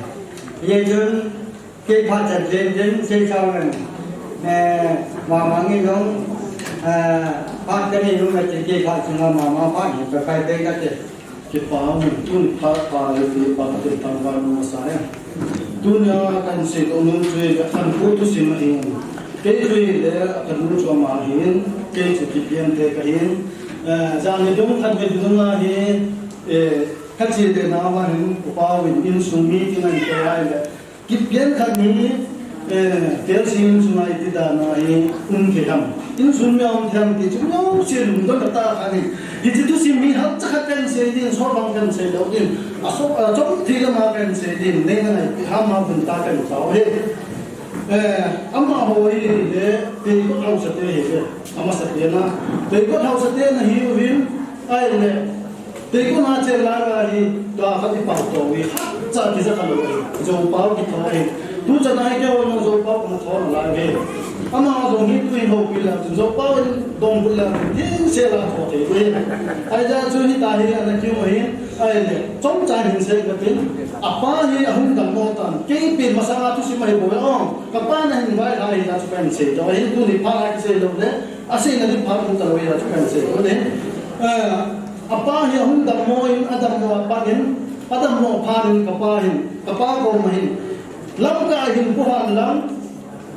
Hijeh chun, kei phat chan chen chen, sei sao leng, eh, mama nge jong, eh, phat kanei nom le, kei phat chunga mama phat hi, ka kai bei kate. Kipa um, tun phat pha le ti pa ka tin tang vai mo sa e. Tunia kahin seidoh nom chu, kahin pu thusim ahin. Kei chu le kanu chu ama ahin, kei chu Kipgen te kahin. Eh, jan ni dong khat ve dong ahi, eh, ka che le nau ahin, upa uvin insung meeting ahin kei ahile. Kipgen khat hi, eh, Telsing sunga iti dan a hi um thei ham. Insung mi a um thei ham ti chu jouse lungdon tah khat ahi. Hiche thusim hi halcha khat kahin sei ding, sotbang kahin sei lou ding. Aso, achom thei lama kahin sei ding. Nei na ngai pi ham ma bun ta kahin tao hi. Eh, amaho hi le, Teikot haosa te hi le. Amasa te na. Teikot haosa te na hi uvin. Ahile. Teikot a chen lai lai hi, tua khat i pao to hi, khat cha kija kha lou hi, Zopao kitho hi. Tu chan a hi keiho jong Zopao kana tho nalai hi. Ama jong hi tu in houpi le, Zopao in dong pu le, hin se la tho thei hi. Ahijeh chu hita hi ana kiu hi, ahile, chomcha hin sei katin. Apa hi ahung dammo tan, kei pen masanga thusim ahi bou e ong. Kapa nahin vailhah hi la chu kahin sei to, ahin tuni phat a kisei lou le. Aseina ding phat um talou hi la chu kahin sei to le. Eh, apa hi ahung dammo in, adammo a pat in, adammo phat in kapa hin, kapa koma hin. Lamka hin pu han lang,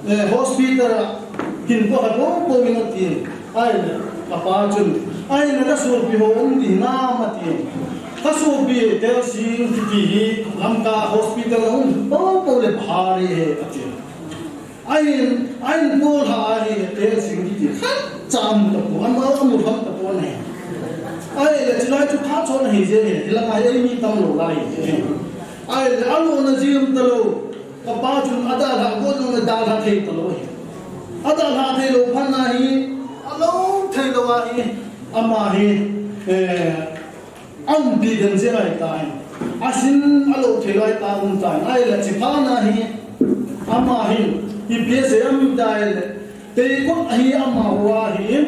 eh, hospital a hin pu ha pou pou in ati. Ahile, kapa chun. Ahile, nasopi ho um ding hinam ati. Kasopi Telsing kiti hi Lamka hospital a um pou pou le bhari he ati. Ahin, ahin bol ha ahi, Telsing kiti khat cha um tapou, ama amu ham tapou ne. Ahile, chulai chu phat chon ahi je, hilanga hi eimi tam lou lai je. Ahile, alona ji um talou, kapa chun adalha, go jong adalha thei talou hi. Adalha thei lou phat na hi, alou thei lou ahi, ama hi, eh, Aumpi den jeng ahitai. Asin alou thei lou ahitai um tai. Ahile chiphat na hi. Ama hin. Ipi asei em itile. Teikot ahi amaho ahin.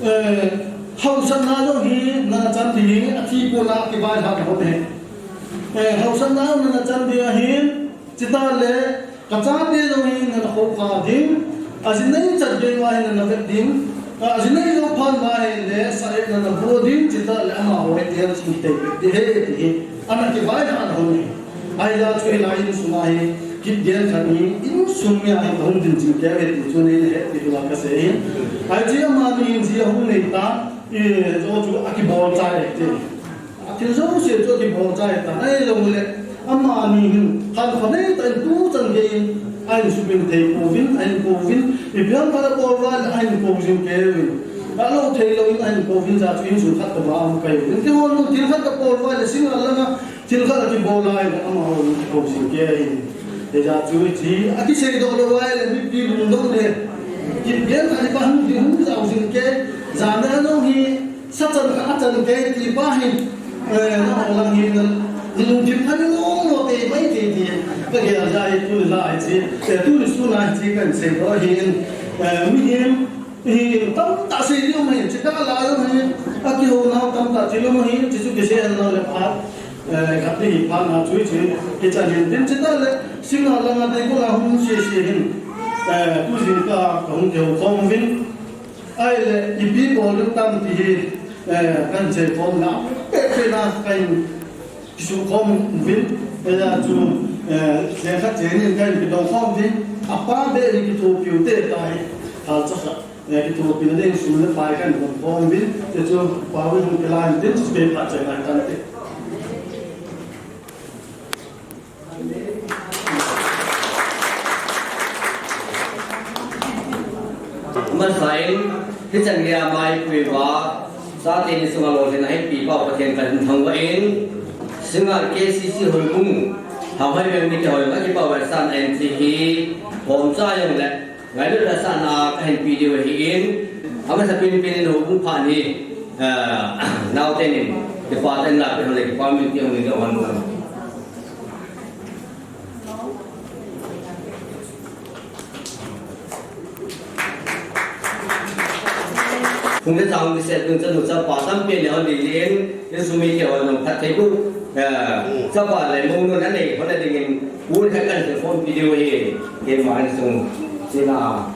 Eh, haosatna jong hi nana chan ding hi. Athi kona kivailhah ho hi. Eh, haosatna jong nana chan ding ahin. Chutah le. Kachate jong hi nana khoukhah ding, ajinei chat gei uva hi nana vet ding, ajinei jou phat uva hile, sa e nana bu ding, chutah le amaho hi Telsing kiti hi, ti hi, ana kivailhah na hon hi. Ahijeh chu hilai insunga hi, Kipgen khat hi, insung mi a hi kahung ding jing kei uve ti chu nei nahet diu va kasei hi. Ahi chu amani in ji ahung nei tan, i, jo chu akibol chai e ti. Athil jouse chu akibol chai tan, ahilou le, amani hin, khankho nei tah in tu chan gei in, ahin supin thei pouvin, ahin pouvin, ipi ham khat abol uva le, ahin pou jing kei uvin. Alou thei lou in, ahin pouvin jeh chu insung khat tobang a um kei uvin. Keiho jong thil khat kabol uva le, singa langa, thil khat akibol lai le, amaho jong kipou jing kei ahin. Hijeh chu hiche, akisei doh lou uva le, mipi lungdong le, Kipgen khat hi pa hung ding hung jao jing kei, jan a jong hi, Sa chan kha a chan kei ti pa hi, eh, nangho lang hi na, na lungthim kha ni ngong lo te mai te ti. Ka gel jeh hi tuni la hi chi, eh, tuni sun a hi chi kahin sei doh hi, eh, mihem, hi tamtah sei diu mai, chi ka la diu mai, akihou nau tamtah chi lou mai, chi chu kisei nau le phat, eh, khat ni hi phat na chu hi chi, hi chan hin tin chi ta le, sing a lang a te ko la hung sei sei hin, eh, tu jing ka, ka hung kihou khom vin, Ahile, ipi bol ding tam ti hi, eh, kahin sei khom na, pehpeh na kahin kisu khom uvin, eh, chu, eh, jeng khat jeng ni kahin kidong khom uvin, apa beh hi kithopi u te tai, halcha khat, eh, kithopina ding sum le pai kahin dong khom uvin, te chu pa uvin hung kilai uvin, chu pehpeh chai nai tan te. Amasain, hichan geiya maipuiva, chate ni sunga lolhinna hinpeh pau Pathen kahin thangvah in, Singngat K C C houbung, Hauhai veng mite ho jong akipah uve, san ahin ti hi, bomcha jong le, Ngailut le sahna kahin pe diu ahin, amasa penpen in houbung phat hi, eh, naoten in, kipah tah in lapen hon le kipah min ti hon in le hon. Phung le chang ni se tung chanu chapa tampi le hon ding in, insung mite hon jong phatthei bu. Eh, chapa le monu na nei hon ding in, un khat kan se phone video hi, keima insung, sina.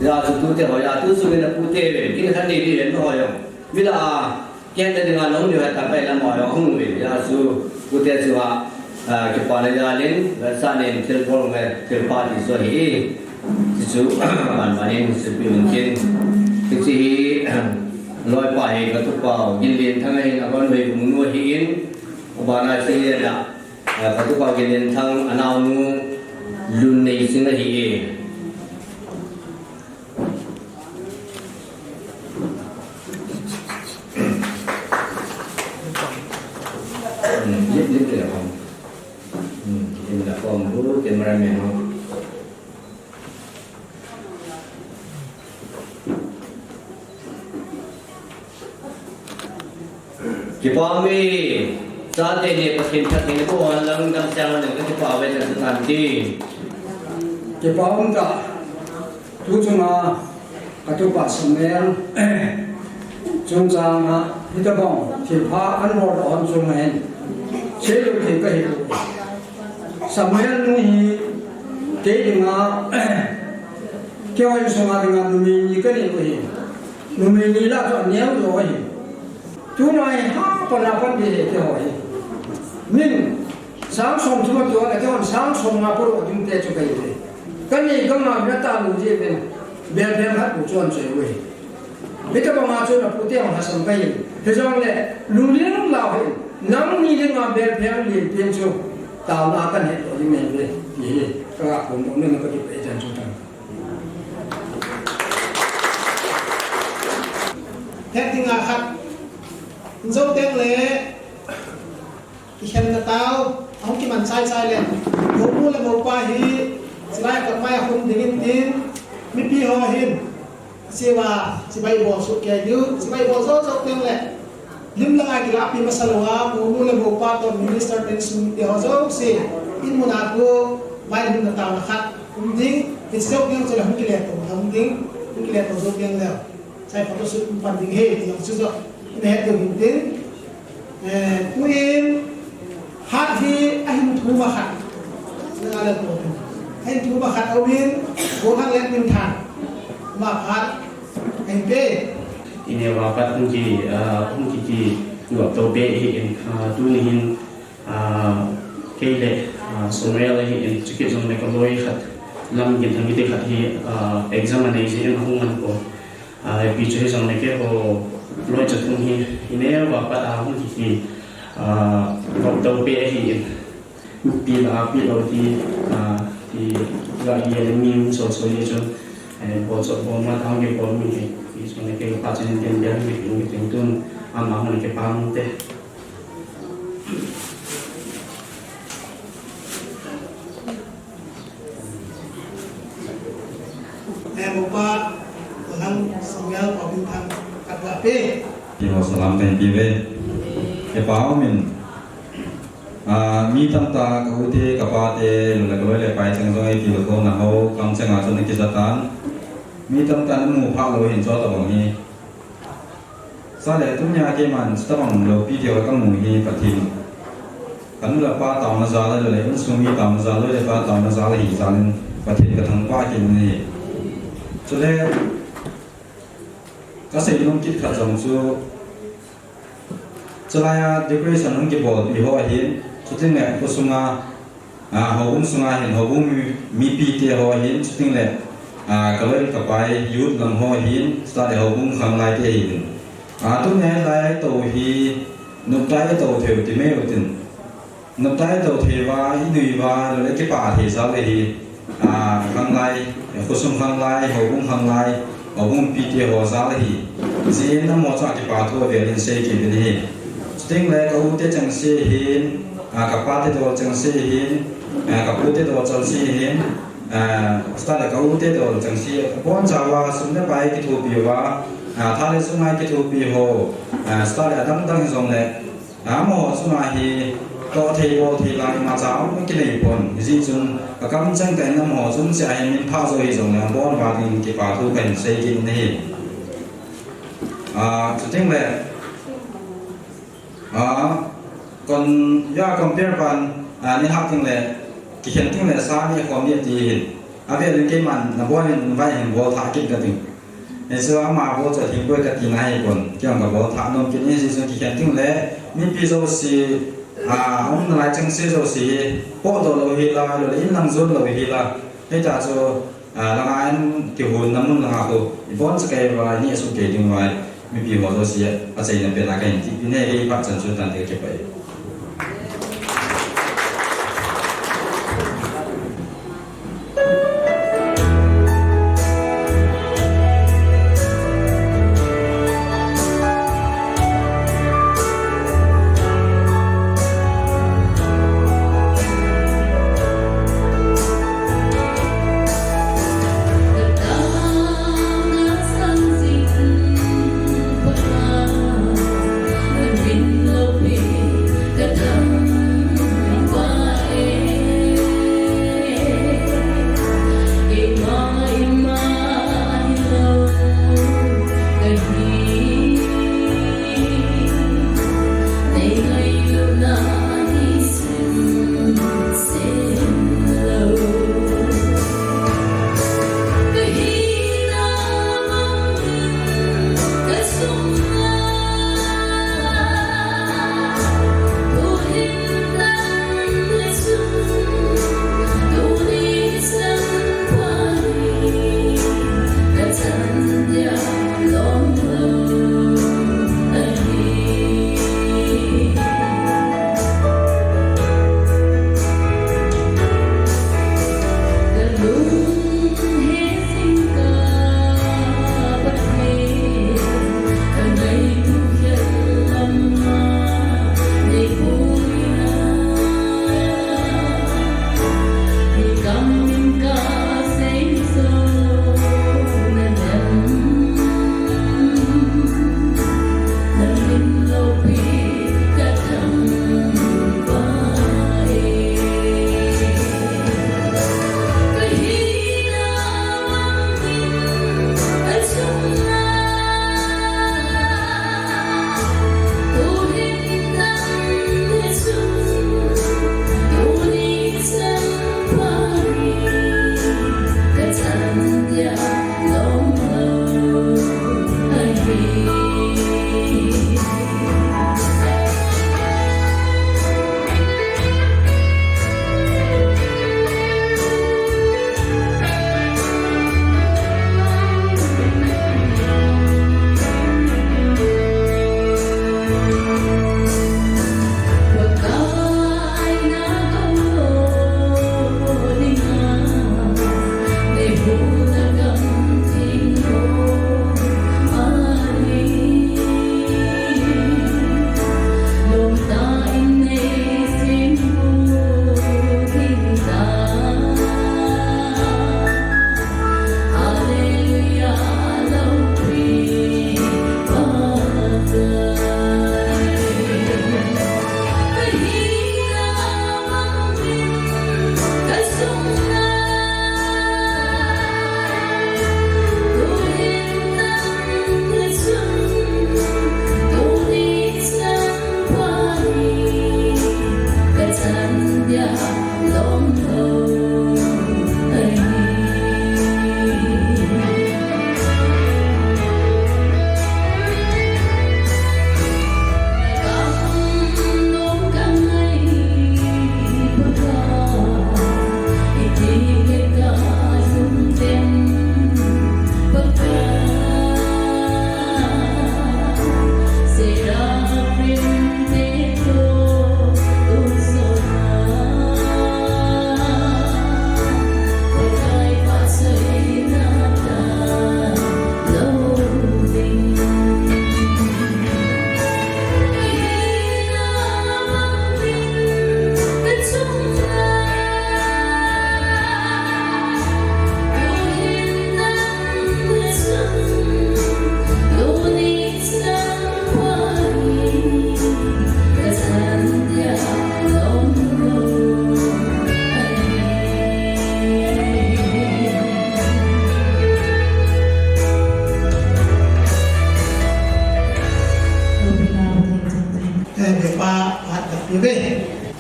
Hijeh chun tute ho, hijeh chun sum in apute ve, kin khat nei di ven ho jong. Mila a, ken te dinga nong ni ho ta pai lam ho jong hung ve. Hijeh chun pute chu ha, a, kipana jal in, ve sa nen thil bol ve, thil pha ti chu ahi. Ti chu, man man in sepi un kin. Ti chu hi, loipa hi katupa, Ginlianthang ahin, aban ve munu ahin, abana chu hi la. Katupa Ginlianthang anaonu Lunneising ahi e. Hmm, lim, lim le hom. Hmm, lim le hom bu cameraman ho. Kipa um e, chate ni Pathen Pathen ko han lang dam sang lang ka kipa ve na tan ti. Kipa um ta, tu chunga katupa Samuel, chungchang a, hitabang, thilpha an bol hon chunga hin. Seilu thei kahi. Samuel nu hi, kei dinga, keiho insung a dinga numei ni kanei u ahi. Numei ni lah chu aneo jo ahi. Tuna hi hapan hapan ding ahi keiho hi. Min, sang som thum a tua, keihon sang som nga puro ding te chu kahi ve. Kanei gam a min atalu jeh uvin, belpheng khat bu chu anchoi u ahi. Hitabang a chun apute hon lhasam kahi. Hijongle, lunglen lou hih in, nangni dinga belpheng lenpen chu, taona kahin he lou ding ahi ve, ti hi, ka ga phongdoh nom in ka kipah e, chan chu tan. Het dinga khat, in jou teng le, kikhenna tao, ahung kiman chai chai le, mounu le moupa hi, chulai a khat mai a hung ding in tin, mipi ho hin, Chiva, chibai bol soh kei diu, chibai bol jou jou teng le. Lim langa kilapi masa lou a, mounu le moupa toh minister pension te ho jouse. In mun a khu, vaihomna taona khat um ding, hiche jou teng chule hung kile to, hung ding, hung kile to jou teng le. Chai photo shoot um pan ding ahi, ti jong chu jo. Ina het diu hin tin. Eh, tuin, hat hi ahin thum a khat. Nang a le ko. Ahin thum a khat aum in, Gollhang le Minthang. Ama phat ahin pe. Ineva pat hung ki, ah, hung ki ki, nuam to be hi in, ah, tuni hin, ah, kei le, ah, Samuel hi in, chukit jong le ka loi khat, Lamginthang kiti khat hi, ah, exam anei jeh in ahung man poi. Ah, ipi chu hijongle keiho loi cha thum hi, ineva pat a hung ki ki, ah, vop to be ahi in. Pi la, pi lo ti, ah, ti la ye le mi so so ye chun, eh, bol chop bol mat hung kibol mi hi. Hijongle kei pa chun tin bia hung ki tin tun, ama hung kipa um te. Eh, mopa, Gollhang Samuel Paobinthang, khat ga pe. Keiho salam kahin pe uve. Kipa um in, ah, mi tamtah ka u te, ka pa te, lou le ka loi le pai cheng jong eiti lou ko na ho, kam cheng a chun kijat tan. Mi tamtah na mu pha lou hin cho tabang hi. Chule tunia keiman chutabang loupi keu kamu hi Pathen. Kanu le pa taona jal le, insung mi taona jal, loi le pa taona jal ahi jal in Pathen kathangvah kit in ahi. Chule kasei nom kit khat jong chu, chulai a decoration hung kibolpi ho ahin, chuting le khosunga, ah, houbung sunga hin, houbung mi, mipi te ho ahin, chuting le, ah, ka loi ka pai, youth lang ho ahin, chule houbung khanglai te ahin. Ah, tuni lai tou hi, noptah tou thei u ti mai u tin. Noptah tou thei uva, inui uva, lou le kipa thei jal ahi. Ah, khanglai, khosung khanglai, houbung khanglai, houbung pi te ho jal ahi. Jin amaho chu kipa thu avel in sei kit in ahi. Chuting le ka u te chengse ahin, ah, ka pa te dol chengse ahin, ah, ka pu te dol chengse ahin, ah, chule ka u te dol chengse, abonchauva sum le pai kithopi uva, ah, tha le sum a kithopi ho, ah, chule adang dang hijongle, Amaho chunga hi toh thei bol thei lang imacha um kinei pon. Hijeh chun kakamcheng tah in amaho chunga hi min phah jo hijongle abon'a ding kipa thu kahin sei kit in ahi. Ah, chuting le, ah, kon, ya compare pan, ah, ni hap ting le, kikhen ting le sa ni khom ni ti hin. Avel in keiman nabon in vai hin bol thah kit kating. Hichu ama bol chu thingpoi kati nai pon, kei jong kabol thah nom kit in, hichu kikhen ting le, mipi jouse, ah, um nalai chengse jouse hi, potdoh lou hi la, lou le in lang jon lou hi la. Hita chu, ah, langa in kihon na mun langa khu, ibon chakai va, ni asukei ding vai, mipi ho jouse, achaina pen a kahin ti, ine ei phat chan chu tante kipai.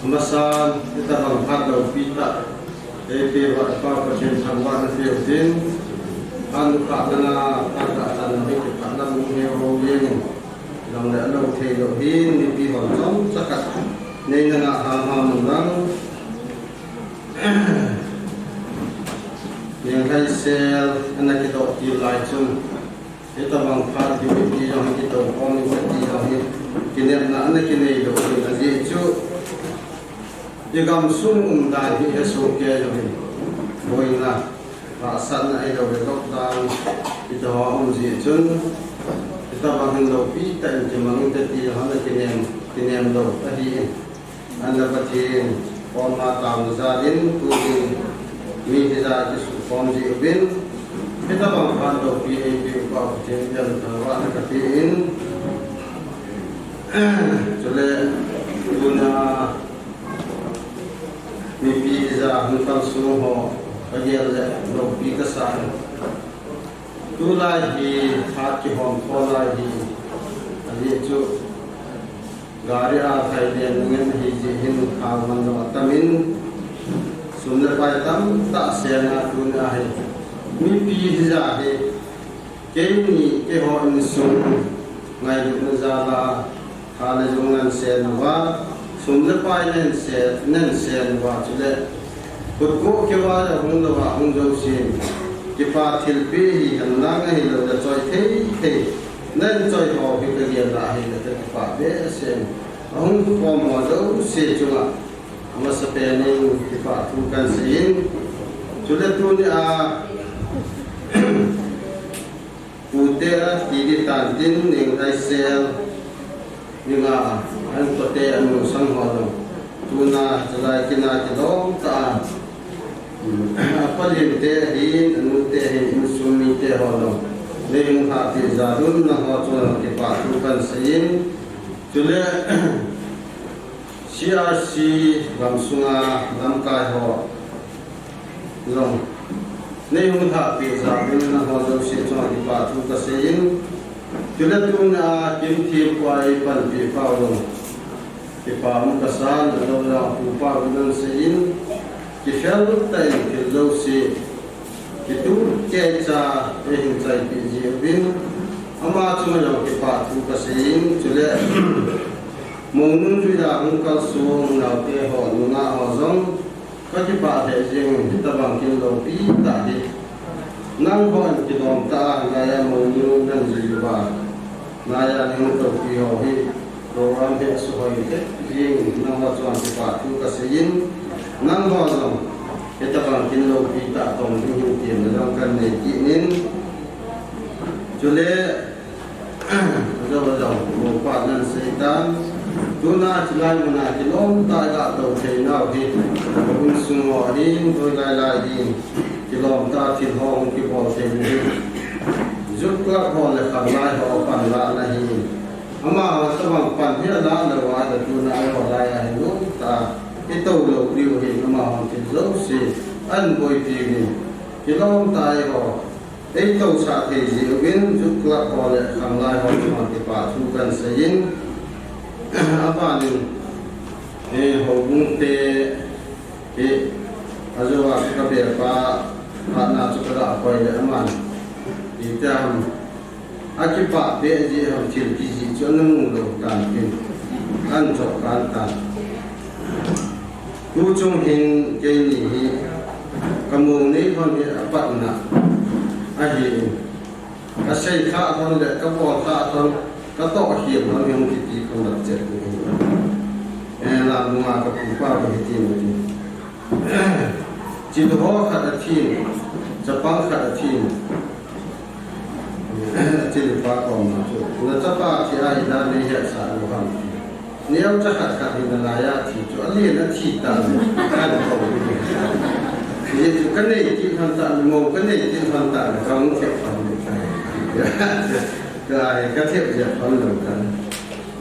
Amasan, hitabang phat loupi tah eipeh uva Pa Pathen thangvahna peh utin, phat nukha nana, phat kachan na hi kiphatna mun hi hou jeng in, long le alou thei lou hin, mipi hon chomcha khat neina ngah hang hang un lang. Niang Haisel ana kidoh til lai chun, hitabang phat hi mipi jong hi kitou khom in kati jong hi, kinepna ana kinei lou hin, ajeh chu i gamsung umdan hi hesoh kei jong hi, boina, hahsatna ahilou le lockdown, hiti ho um jeh chun, hitabang hin loupi tah in kimang in kati jong hi ana kinem, kinem lou ahi in. Ana Pathen koma taona jal in, tunin mi hijat a kisukhom jeh uvin, hitabang phat loupi eipeh uva Pathen thangvahna kapeh in, chule tuna mipi hijat a hung kalsong ho kagel le loupi kasa in. Tulai hi phat kihom tho lai hi, ajeh chu gari a thai len ngen ahi jeh hin, thao man lou atam in, sum le pai tamtah sena tuna hi, mipi hijat hi, keini keiho insung ngailutna jal a, tha le jung nan sen uva, sum le pai nan sen, nan sen uva, chule khut go keu a hung lou a hung jousen, kipa thilpeh hihen lang ahilou le choi thei thei, nan choi ho hi kagel a ahile kakipah behseh in, ahung khom ho jouse chunga amasapen in kipa thu kahin sei in, chule tuni a Pute a ti di tan tin, Niang Haisel, Niang a, an kote, anu sang ho jong, tuna chalai kina kilom tah a, apalin te ahin, anu te ahin, insung mite ho jong, nei hung hahpeh jal un, nangho chunga kipa thu kahin sei in, chule C R C gamsunga lamkai ho jong, nei hung hahpeh jal un, nangho jouse chunga kipa thu kasei in, chule tuna Kimthempu a eipanpi pau jong, kipa um kasan, ajou jong Pu Pau in ana sei in, kikhel tah in thil jouse, kitup keicha eihin chaipeh jeh uvin, ama chunga jong kipa thu kasei in, chule Mongnung jui a hung kalsong naote ho, nungah ho jong, kakipah lheh jeng in, hitabang kin loupi tah hi. Nangho in kilom tah a, hilai a Mongnung nan jui uva, hilai a nang toupi ho hi, program hi asuhoi lheh jeng in, nangho chunga kipa thu kasei in, nangho jong hitabang kin loupi tah tong ding hin temna jong kahin nei kit in, chule Ajou ajou, mopa nan sei tan. Tuna chulai muna kilom tah a iga tou thei nau hi, insung ho ahin, hoilai lai hin, kilom tah a thil ho hung kibol thei u hi, Youth Club ho le khanglai ho pan lahna ahi. Amaho tabang pan hi ala lou a, tuna eiho lai a hi lom tah a itou lou diu ahin, amaho thil jouse ahin boipi uvin, kilom tah a eiho eitousah thei jeh uvin, Youth Club ho le khanglai ho chunga kipa thu kahin sei in, aban in, eh, houbung te hi, ajou a kabepa, phatna chu kaga koi le aman, itiham, akipah beh jeh ham, thil kijih chu ana mu lou tan tin, ahin choh kan tan. Tuchung hin keini hi, kamou nei lhon hi apatna ahi in, kasei kha lhon le kabol kha lhon, katoh khel lhon hi hung kiti kamat chet u hi. Eh, Lamnunga kapupa hi hiti in ati. Chil ho khat athin, chapang khat athin. Achilpa koma chu, nachapa thi a idan neihetsah lou ham? Neocha khat khat hi nalai a thi chu, alen athi tan, kakou hi. Hijeh chun kanei kit lhon tan, mou kanei kit lhon tan, kahung thep lhon. Ka, kathep jep lhon lou tan.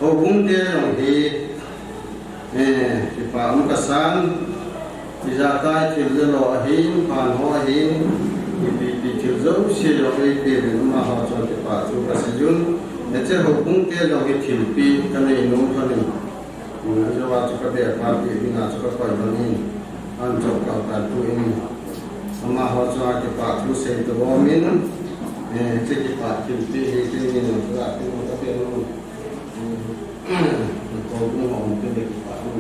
Houbung te jong hi, Eh, kipa um kasan, ijakai thil le lo ahin, phan ho ahin, ipi ipi thil jouse jong eipeh uvin amaho chunga kipa thu kasei un, hiche houbung te jong hi thilpeh kanei nom lhon in, Ajou a chu ka beh pa pi ding a chu ka koi bang in, an chop kal kal tu in, amaho chu a kipa thu sei to bom in, eh, che kipa thil pi hi ti min chu a ti mo ta pe mo. Ko bu ho mo pe kipa thu.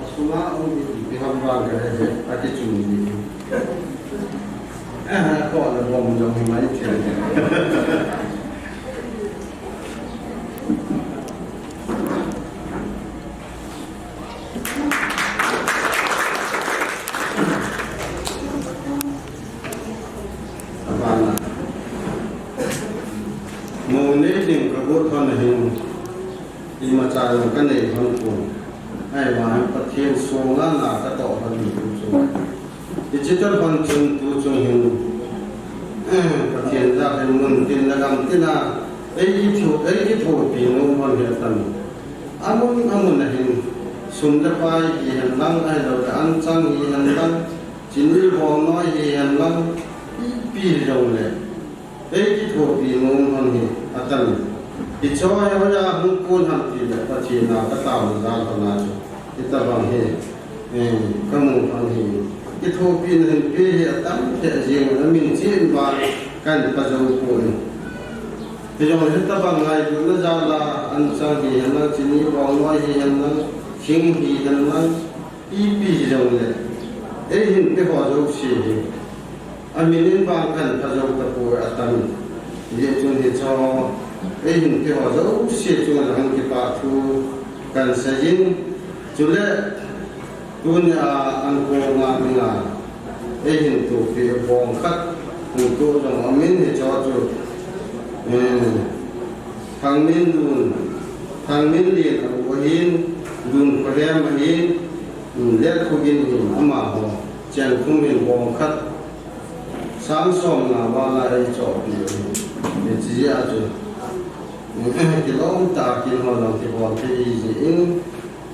Asuna um di pi ham bang ka he he, a ki chu di. Eh, ko le bom jong hi mai che. Abana. Mo nei ding ka got hon hin, imacha jong ka nei hon pon. Ahivang Pathen sunga na ka toh hon hin chu. Hiche tobang chun tu chung hin, Pathen jal hin mun tin le gam tin a, ei kitho, ei kithopi nom hon hi atam. Amun amun a hin, sum le pai hihen lang, ahilou le anchang hihen lang, chini bong noi hihen lang, ipi jong le. Ei kithopi nom hon hi atam. Hiche hi hoiya hung pon ham ti le Pathen a ka taona jal hon a chu. Hitabang hi, eh, ka mu hon hi. Kithopina hin pe hi atam thei jeng a min chen ba kan pa jou pon. Hijong le hitabang ngailutna jal a anchang hihen lang, chini bong noi hihen lang, thing hihen lang, ipi jong le. Ei hin pe ho jouse hi. Amin in bang kan pha jou tapoi atam. Hijeh chun hiche, ei hin pe ho jouse chunga jong kipa thu kan sei in. Chule, tunia an ko nga mi nga. Ei hin tu pi bong khat. Hin tu jong amin hiche chu. Eh, Thangminlun, Thangminlen a u ahin, Lun Khohem ahin, Letkhogen ahin, amaho. Chengkhum hin bong khat. Sang som na vala ei chohpi u. Hiche a chu. Kilom tah a kin ho jong kibol thei ji in.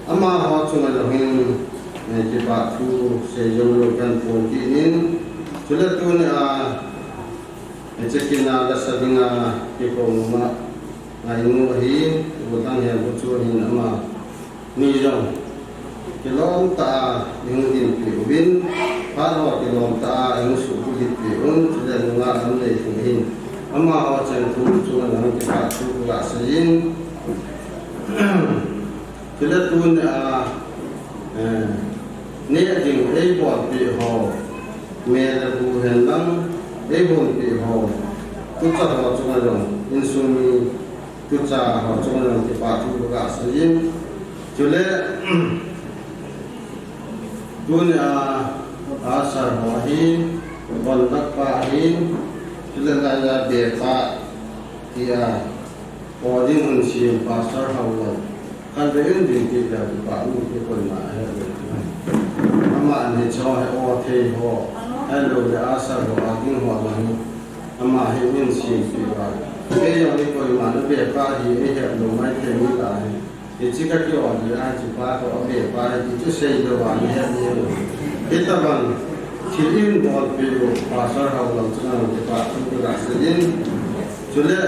Amaho chunga jong hin, eh, kipa thu sei jong lou kan pon kit in. Chule tunia, eh, hiche kin a lasa dinga kikhom ma. Ngainu ahi, U Thanghenpu chu ahin amani jong. Kilom tah a, ihung dinpi uvin, phat ho kilom tah a, ihung suhbulhit pi un, chule nunga lam nei thei hin. Amaho chengkhum chunga jong kipa thu ka sei in. Chule tunia, eh, neh ding eibolpeh ho, me le bu hen lang, eihonpeh ho, tucha ho chunga jong, insung mi tucha ho chunga jong kipa thu ka sei in. Chule, tunia, a sir ho ahin, conductor pa ahin, chule laiya be pa, tia, O ding hun sem Pastor Haolal. Kan be in ding ti da pa nu ti koima he. Amani chu he o thei ho. Hello le a sir ho a ding ho la ni. Ama hi min sem ti ba. Kei jong ni koima na be pa hi e he lo mai thei ni la hi. Hiche ka ki o di a chu pa ko be pa hi chu sei lo wa ni he ni lo. Hitabang thil eibolpeh u Pastor Haolal chunga kipa thu ka sei in. Chule,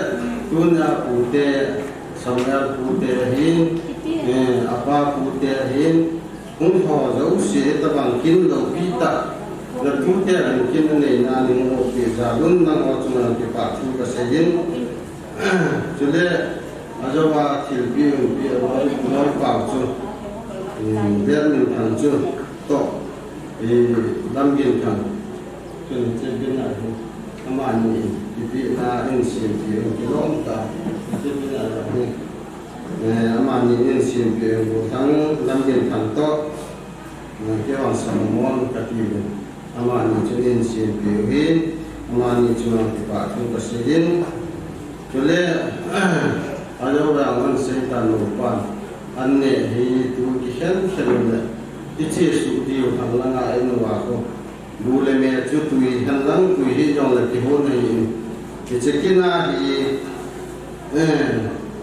tunia pute, Samuel pute ahin, eh, apa pute ahin, hung ho jouse tabang kin loupi tah, na pute ahin kin neina nei ho pi jal un nangho chunga kipa thu ka sei in. Chule, ajou a thilpi un pi a loi, loi pau chu, eh, Lamginthang chu, toh, eh, Lamginthang. Chun hiche bina hi, amani, kipehna in sempi in kilom tah, hiche bina hi, eh, amani in sempi in Gothang Lamginthang toh, eh, keiho Solomon kati uvin, amani chu in sempi u ahin, amani chunga kipa thu ka sei in, chule, ajou a an sei tan lou pan, an neh hi tu kikhen khen le, iche suh diu thang langa in uva ko. Bu le me chu tui hen lang tui hi jong le kihon ahi in. Hiche kin a hi, eh,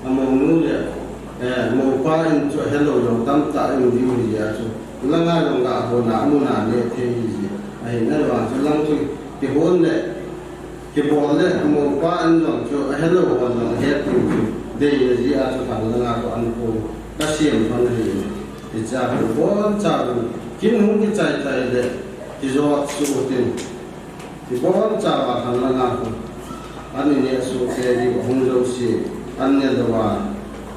amounu le, eh, moupa in chu helou jong tamtah in diu hi a chu. Langa jong ga hon a mun a neh thei hi ji. Ahin ahivang chu lang chu kihon le, kibol le, moupa in jong chu helou hon jong het ding chu. Dei le ji a chu thang langa ko an ko. Kasem lhon ahi. Hichea chu boncha chu kin hung kichai chai le kijot suh tin. Ibonchauva lhan langa khu an ineh sohkei diu ahung jouse, an ne louva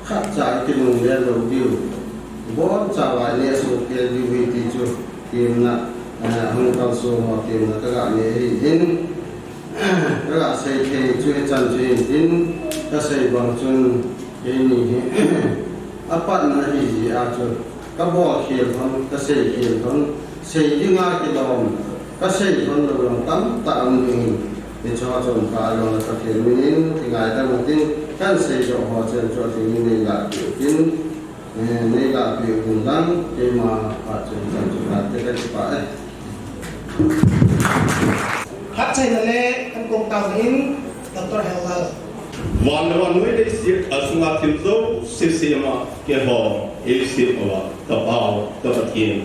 khatcha ikilunglel lou diu. Ibonchauva ineh sohkei diu ahi ti chu temna, eh, ahung kalson ho temna kaga nei ahin. Kaga sei thei chu hichan chu hin tin, kasei bang chun keini hi apatna ahijeh a chu kabol khel lhon, kasei khel lhon, sei dinga kilom, kasei lhon lou jong tamtah um ding ahin, hicheho chomkhat a jong le Pathen minin kingaidam utin, kahin seidoh ho chen chu Pathen in neilah peh utin, eh, neilah peh uvin lang, keima phat chun chan chu phat te kakipah e. Phatchaina le kankong taona in, Doctor Hellal. Van le vannoi leiset a sunga thil jouse sema keiho eisem uva, ka Pa, ka Pathen.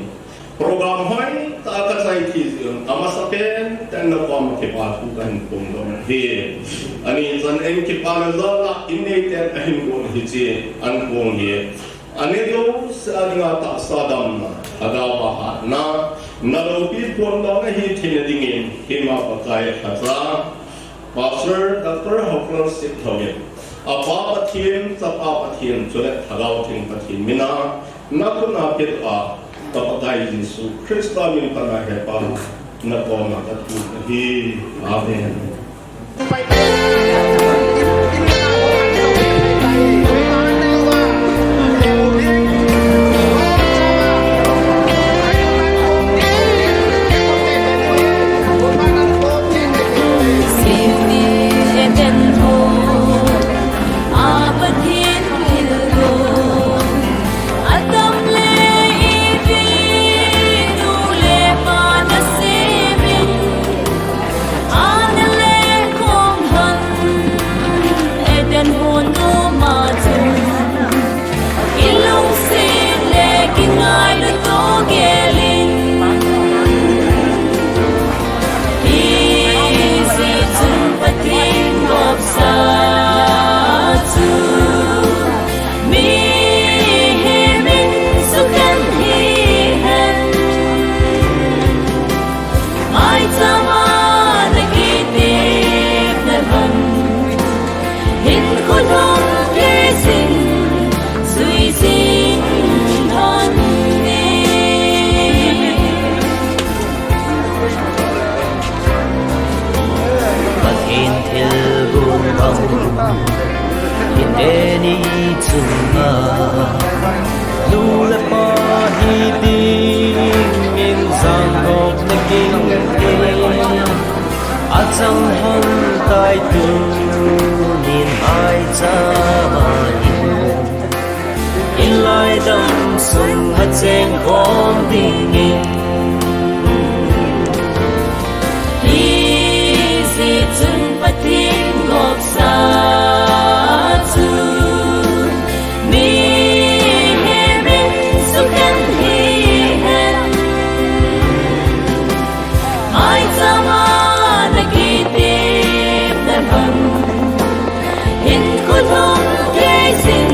Program hoitah a kachai thei jeh un, amasapen tah in nakoma kipa thu kahin phongdoh ahi. Ani chan in kipa le jana in neiten ahin gon ahi, hiche ankong hi. Ani jouse a dinga tahsa damna, lhagaova hatna, naloupi phondohna hitheina dingin, keima Pakai lhacha, Pastor Doctor Haokip Sitlhou in, apa Pathen, chapa Pathen, chule Lhagao Theng Pathen mina, nakhut a pet a, ka Pakai Jesu Christa min pan a hepa, nakoma kathum ahi. Amen. Ana le khom lhon Eden hon numa chun, kilungset le kingailut toh gelin, hijeh chun Pathen gopsa chu mihem in sukhen hihen. Maicham a nakitepna lhon, hinkho lhung lheh jin, jui jing lhon e. Pathen thilgon bang, hiteni chunga, nu le pa hiding in jangop na ging e, achang hon tai tunin maicham a hin. Hilai dam sung a cheng khom dingin, hijeh chun Pathen gopsa chu mihem in sukhen hihen. Maicham a nakitepna lhon, hinkho lhung lheh jin,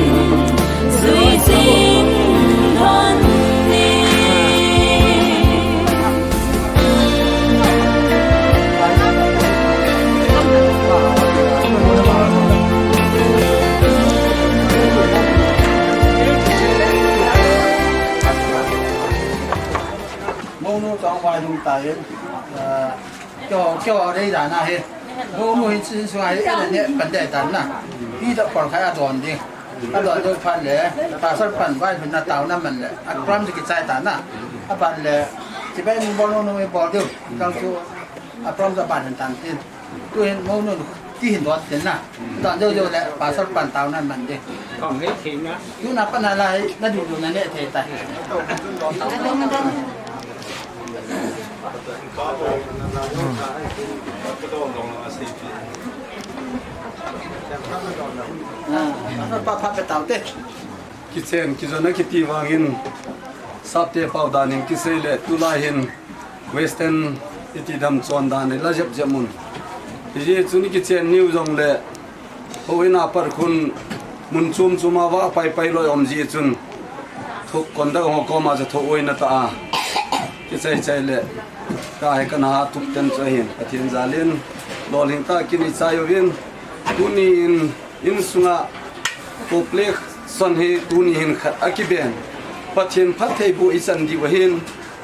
jui jing lhon e. Mounu chong vailhung tai, eh, keiho, keiho dei dan ahi. Mounu hin, hin sunga hi, eh, ne, pan dei tan na. Hi da por khai adon ding. Adon ding phat le, pastor pan vailhunna taona man le, a program chu kichai tan na. Aphat le, chibai bol nu nu bol diu. Kang chu, a program chu aban hin tan tin. Tuhin mounu ti hin don tin na. Don jou jou le, pastor pan taona man ding. Kong hei thei na. Tuna pat na lai, na dudu na ne thei tai. Ah, pa, pa, pa, tau te. Kichen, kijona kiti vangin, sapte pao dan in kisei le, tulai hin, Western iti dam chon dan in la jep jep un. Hijeh chun kichen niu jong le, houin a pat khun mun chom chom a va pai pai loi um jeh chun, Thup conductor ho koma chu thuoina tah a kichai chai le, ka he kana thup ten chu ahin, Pathen jalin lolhing tah a kin ichai uvin, tuni in insunga complex son hi tuni hin khat akiben, Pathen phattheiboh ichan diu ahin,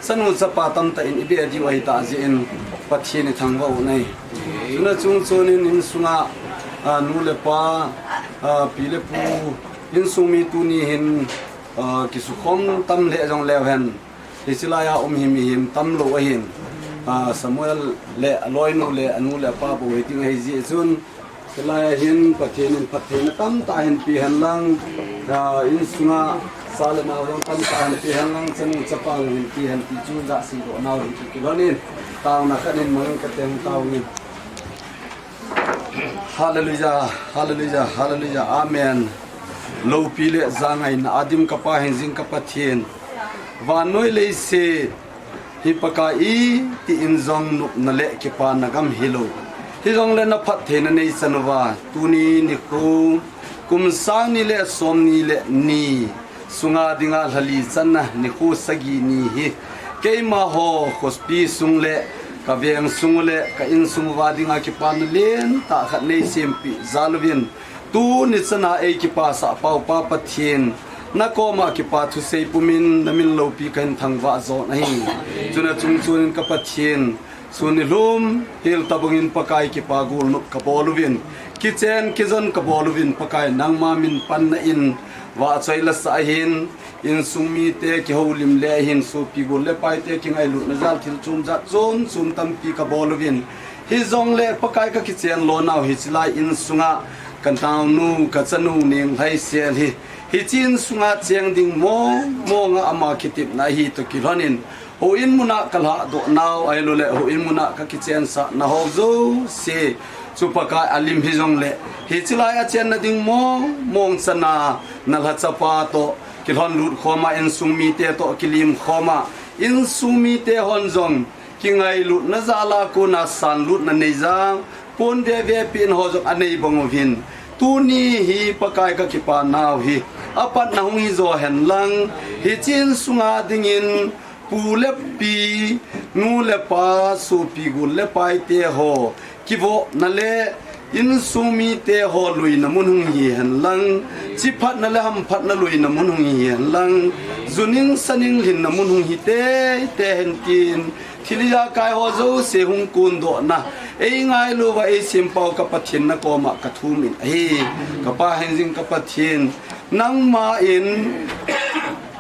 chanu chapa tamtah in ibe diu ahi tah jeh in Pathen ithangvah u ahi. Chuna chungchon in insunga, a, nu le pa, a, pi le pu, insung mi tuni hin, a, kisukhom tam lheh jong leu hen, hiche laiya um hi mihem tamlou ahin, a, Samuel le aloinu le anu le apa bou hi ding ahi jeh chun, hilai ahin Pathen in phattheina tamtah hin pe hen lang, a, insunga cha le nao jong tamtah hin pe hen lang, chanu chapa jong hin pe hen ti chu jahseidoh nau hi kilhon in, taona khat in mang in kate hung tao in. Hallelujah, hallelujah, hallelujah, amen. Loupi le jangaina a dim ka Pa hingjing ka Pathen, vannoi leiset hi Pakai, iti in jong nopna le kipana gam hilou, hijongle na phattheina neichan uva tuni nikho, kum sang ni le som ni le ni sunga dinga lha li channa nikho sagi ni hi, keima ho khopi sung le ka veng sung le ka insung uva dinga kipana lentah khat neisempeh jal uvin, tuni chana eikipasah pau Pa Pathen, na koma kipa thusei pumin na min loupi kahin thangvah jon ahi. Chuna chungchon in ka Pathen, sun nilhum hel tobang in Pakai kipa golnop ka bol uvin, kichen kijon ka bol uvin, Pakai nangma min panna in vahchoi la sah ahin, insung mite kihoulim le ahin, sopi gol le paite kingailutna jal thil chom jat chom chom tampi ka bol uvin, hijongle Pakai ka kichen lo nau hiche lai insunga ka naonu, ka chanu Nenglhaisel hi, hiche insunga cheng ding mong monga ama kitepna ahi toh kilhon in, houin muna ka lhahdoh nau ahiloule houin muna ka kichensah nau jouse chu Pakai alim hijongle, hiche lai a chenna ding mong mong chana na lhachapa toh kilhonlut khoma, insung mite toh kilim khoma, insung mite hon jong kingailutna jal a kona sanlutna neija, pon veve pen ho jong anei bang uvin, tuni hi Pakai ka kipa nau hi apatna hung hijo hen lang, hiche insunga dingin pu le pi, nu le pa, sopi gol le paite ho kivohna le insung mite ho luina mun hung hi hen lang, chiphatna le hamphatna luina mun hung hi hen lang, juning saning lhinna mun hung hi teitei hen tin, thil ijakai ho jouse hung kondohna eingailu uva eisempau ka Pathen na koma ka thum in ahi. Ka Pa hingjing ka Pathen, nangma in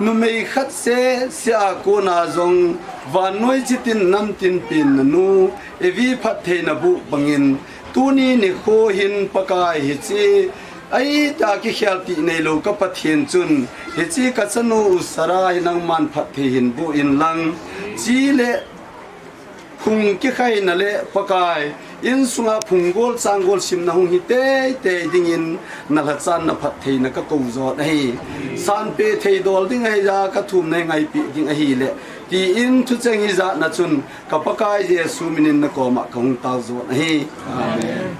numei khat sese a kona jong vannoi chitin namtin penna nu Evi phattheina boh bangin, tuni nikho hin Pakai hiche aitah kikhel tih neilou ka Pathen chun, hiche ka chanu u Sara hi nangman phatthei hin boh inlang, chi le phung kikhaina le Pakai insunga phunggol changgol simna hung hi teitei dingin na lhachanna phattheina ka kou jot ahi. Sanpeh thei dol ding ahija, ka thumna hi ngaipeh ding ahile, tin thucheng hijatna chun ka Pakai Jesu minin na koma kahung tao jot ahi. Amen.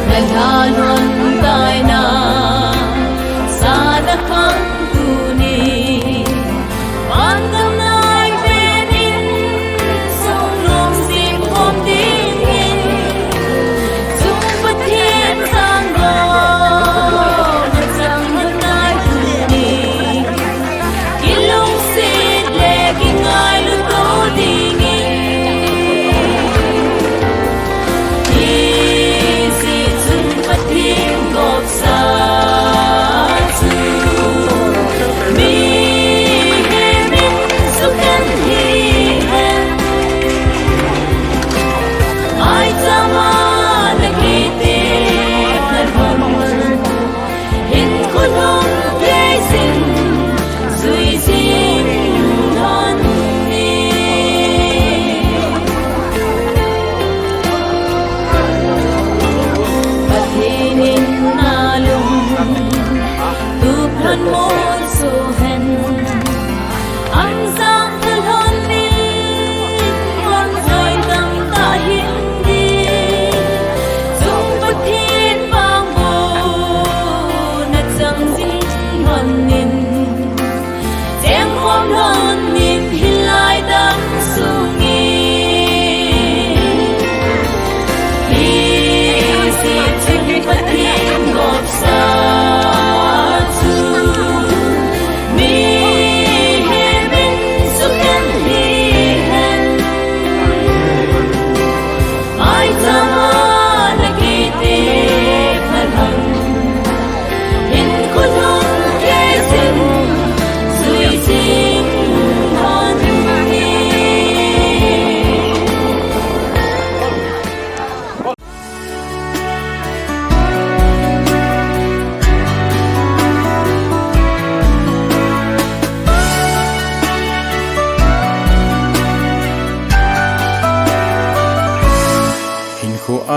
Na lha lhon taina, sana khang tuni, vangam nai penin, sung lungsim khom dingin, sung Pathen sanglo, na chang lhon nai tuni. Kilungset le kingailu to dingin, ijeh chun Pathen gopsa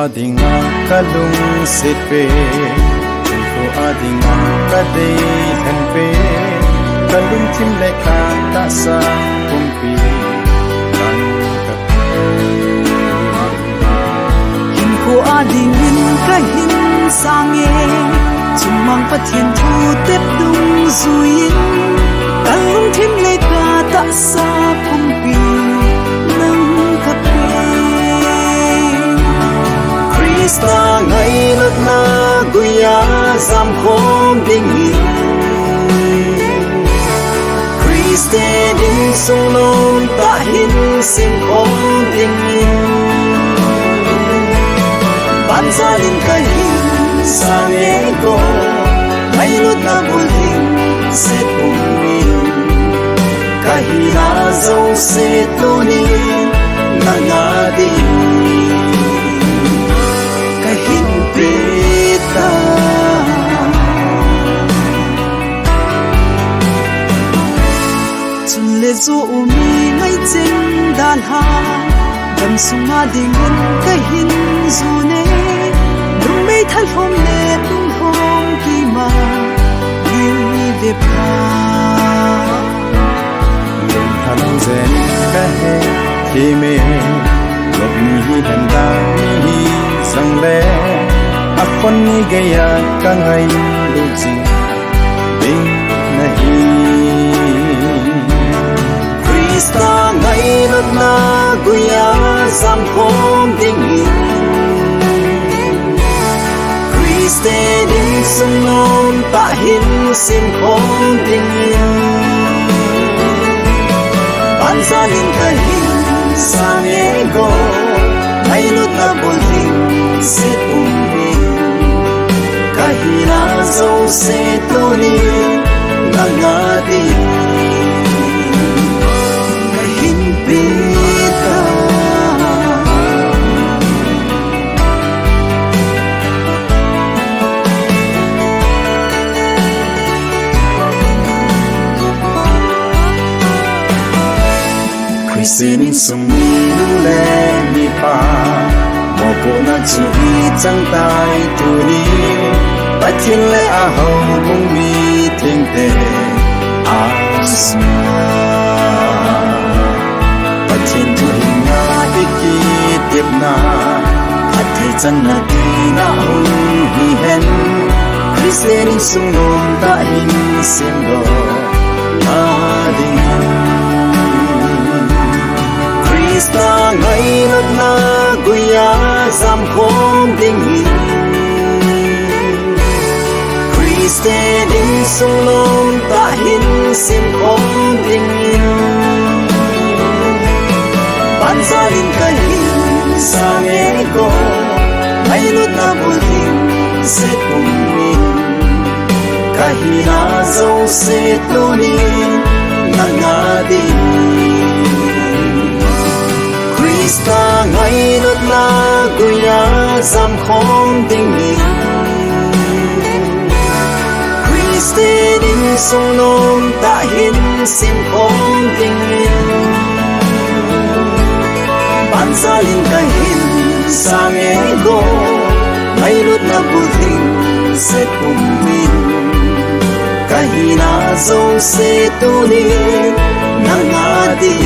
Dinga kalungset pen, hinkho a dinga kadei lhen pen, kalungthim le katahsa pumpi nang kapen. Hinkho a dingin kahin sang e, chungmang Pathen thu tep dungjuiyin, kalungthim le katahsa pumpi nang kapen. Christa ngailutna guiya jamkhom dingin, Christian insung nomtah hin simkhom dingin, banjalin kahin sang e go, ngailutna bul hin set pumin, kahina jouse tunin nanga dingin kahin petan. Chule chu umi ngaichen dalha, damsunga dingin kahin jun e, numei thalhom le lunglhom kima hi vepha. Lungthim jen kahe kime, lop ni hi henda ni hi jang le, akhon ni geiya kangailut jing ding nahi. Christa ngailutna guiya jamkhom dingin, Christian insung nomtah hin simkhom dingin, banjalin kahin sang e go, ngailutna bul hin set pumin, kahina jouse tunin nanga dingin kahin petan. Christian insung minu le mipa, mopohna chu ichang tai tuni, Pathen le ahoubung mi thengte asuna. Pathen thu hinna ikitepna, phatthei channa dina hung hihen, Christian insung nomtah hin semdoh na dingin, Christa ngailutna guiya jamkhom dingin, Christian insung nomtah hin simkhom dingin, banjalin kahin sang e go, ngailutna bul hin set pumin, kahina jouse tunin nanga dingin, Christa ngailutna guiya jamkhom dingin, Christian insung nomtah hin simkhom dingin, banjalin kahin sang e go, ngailutna bul hin set pumin, kahina jouse tunin nanga dingin.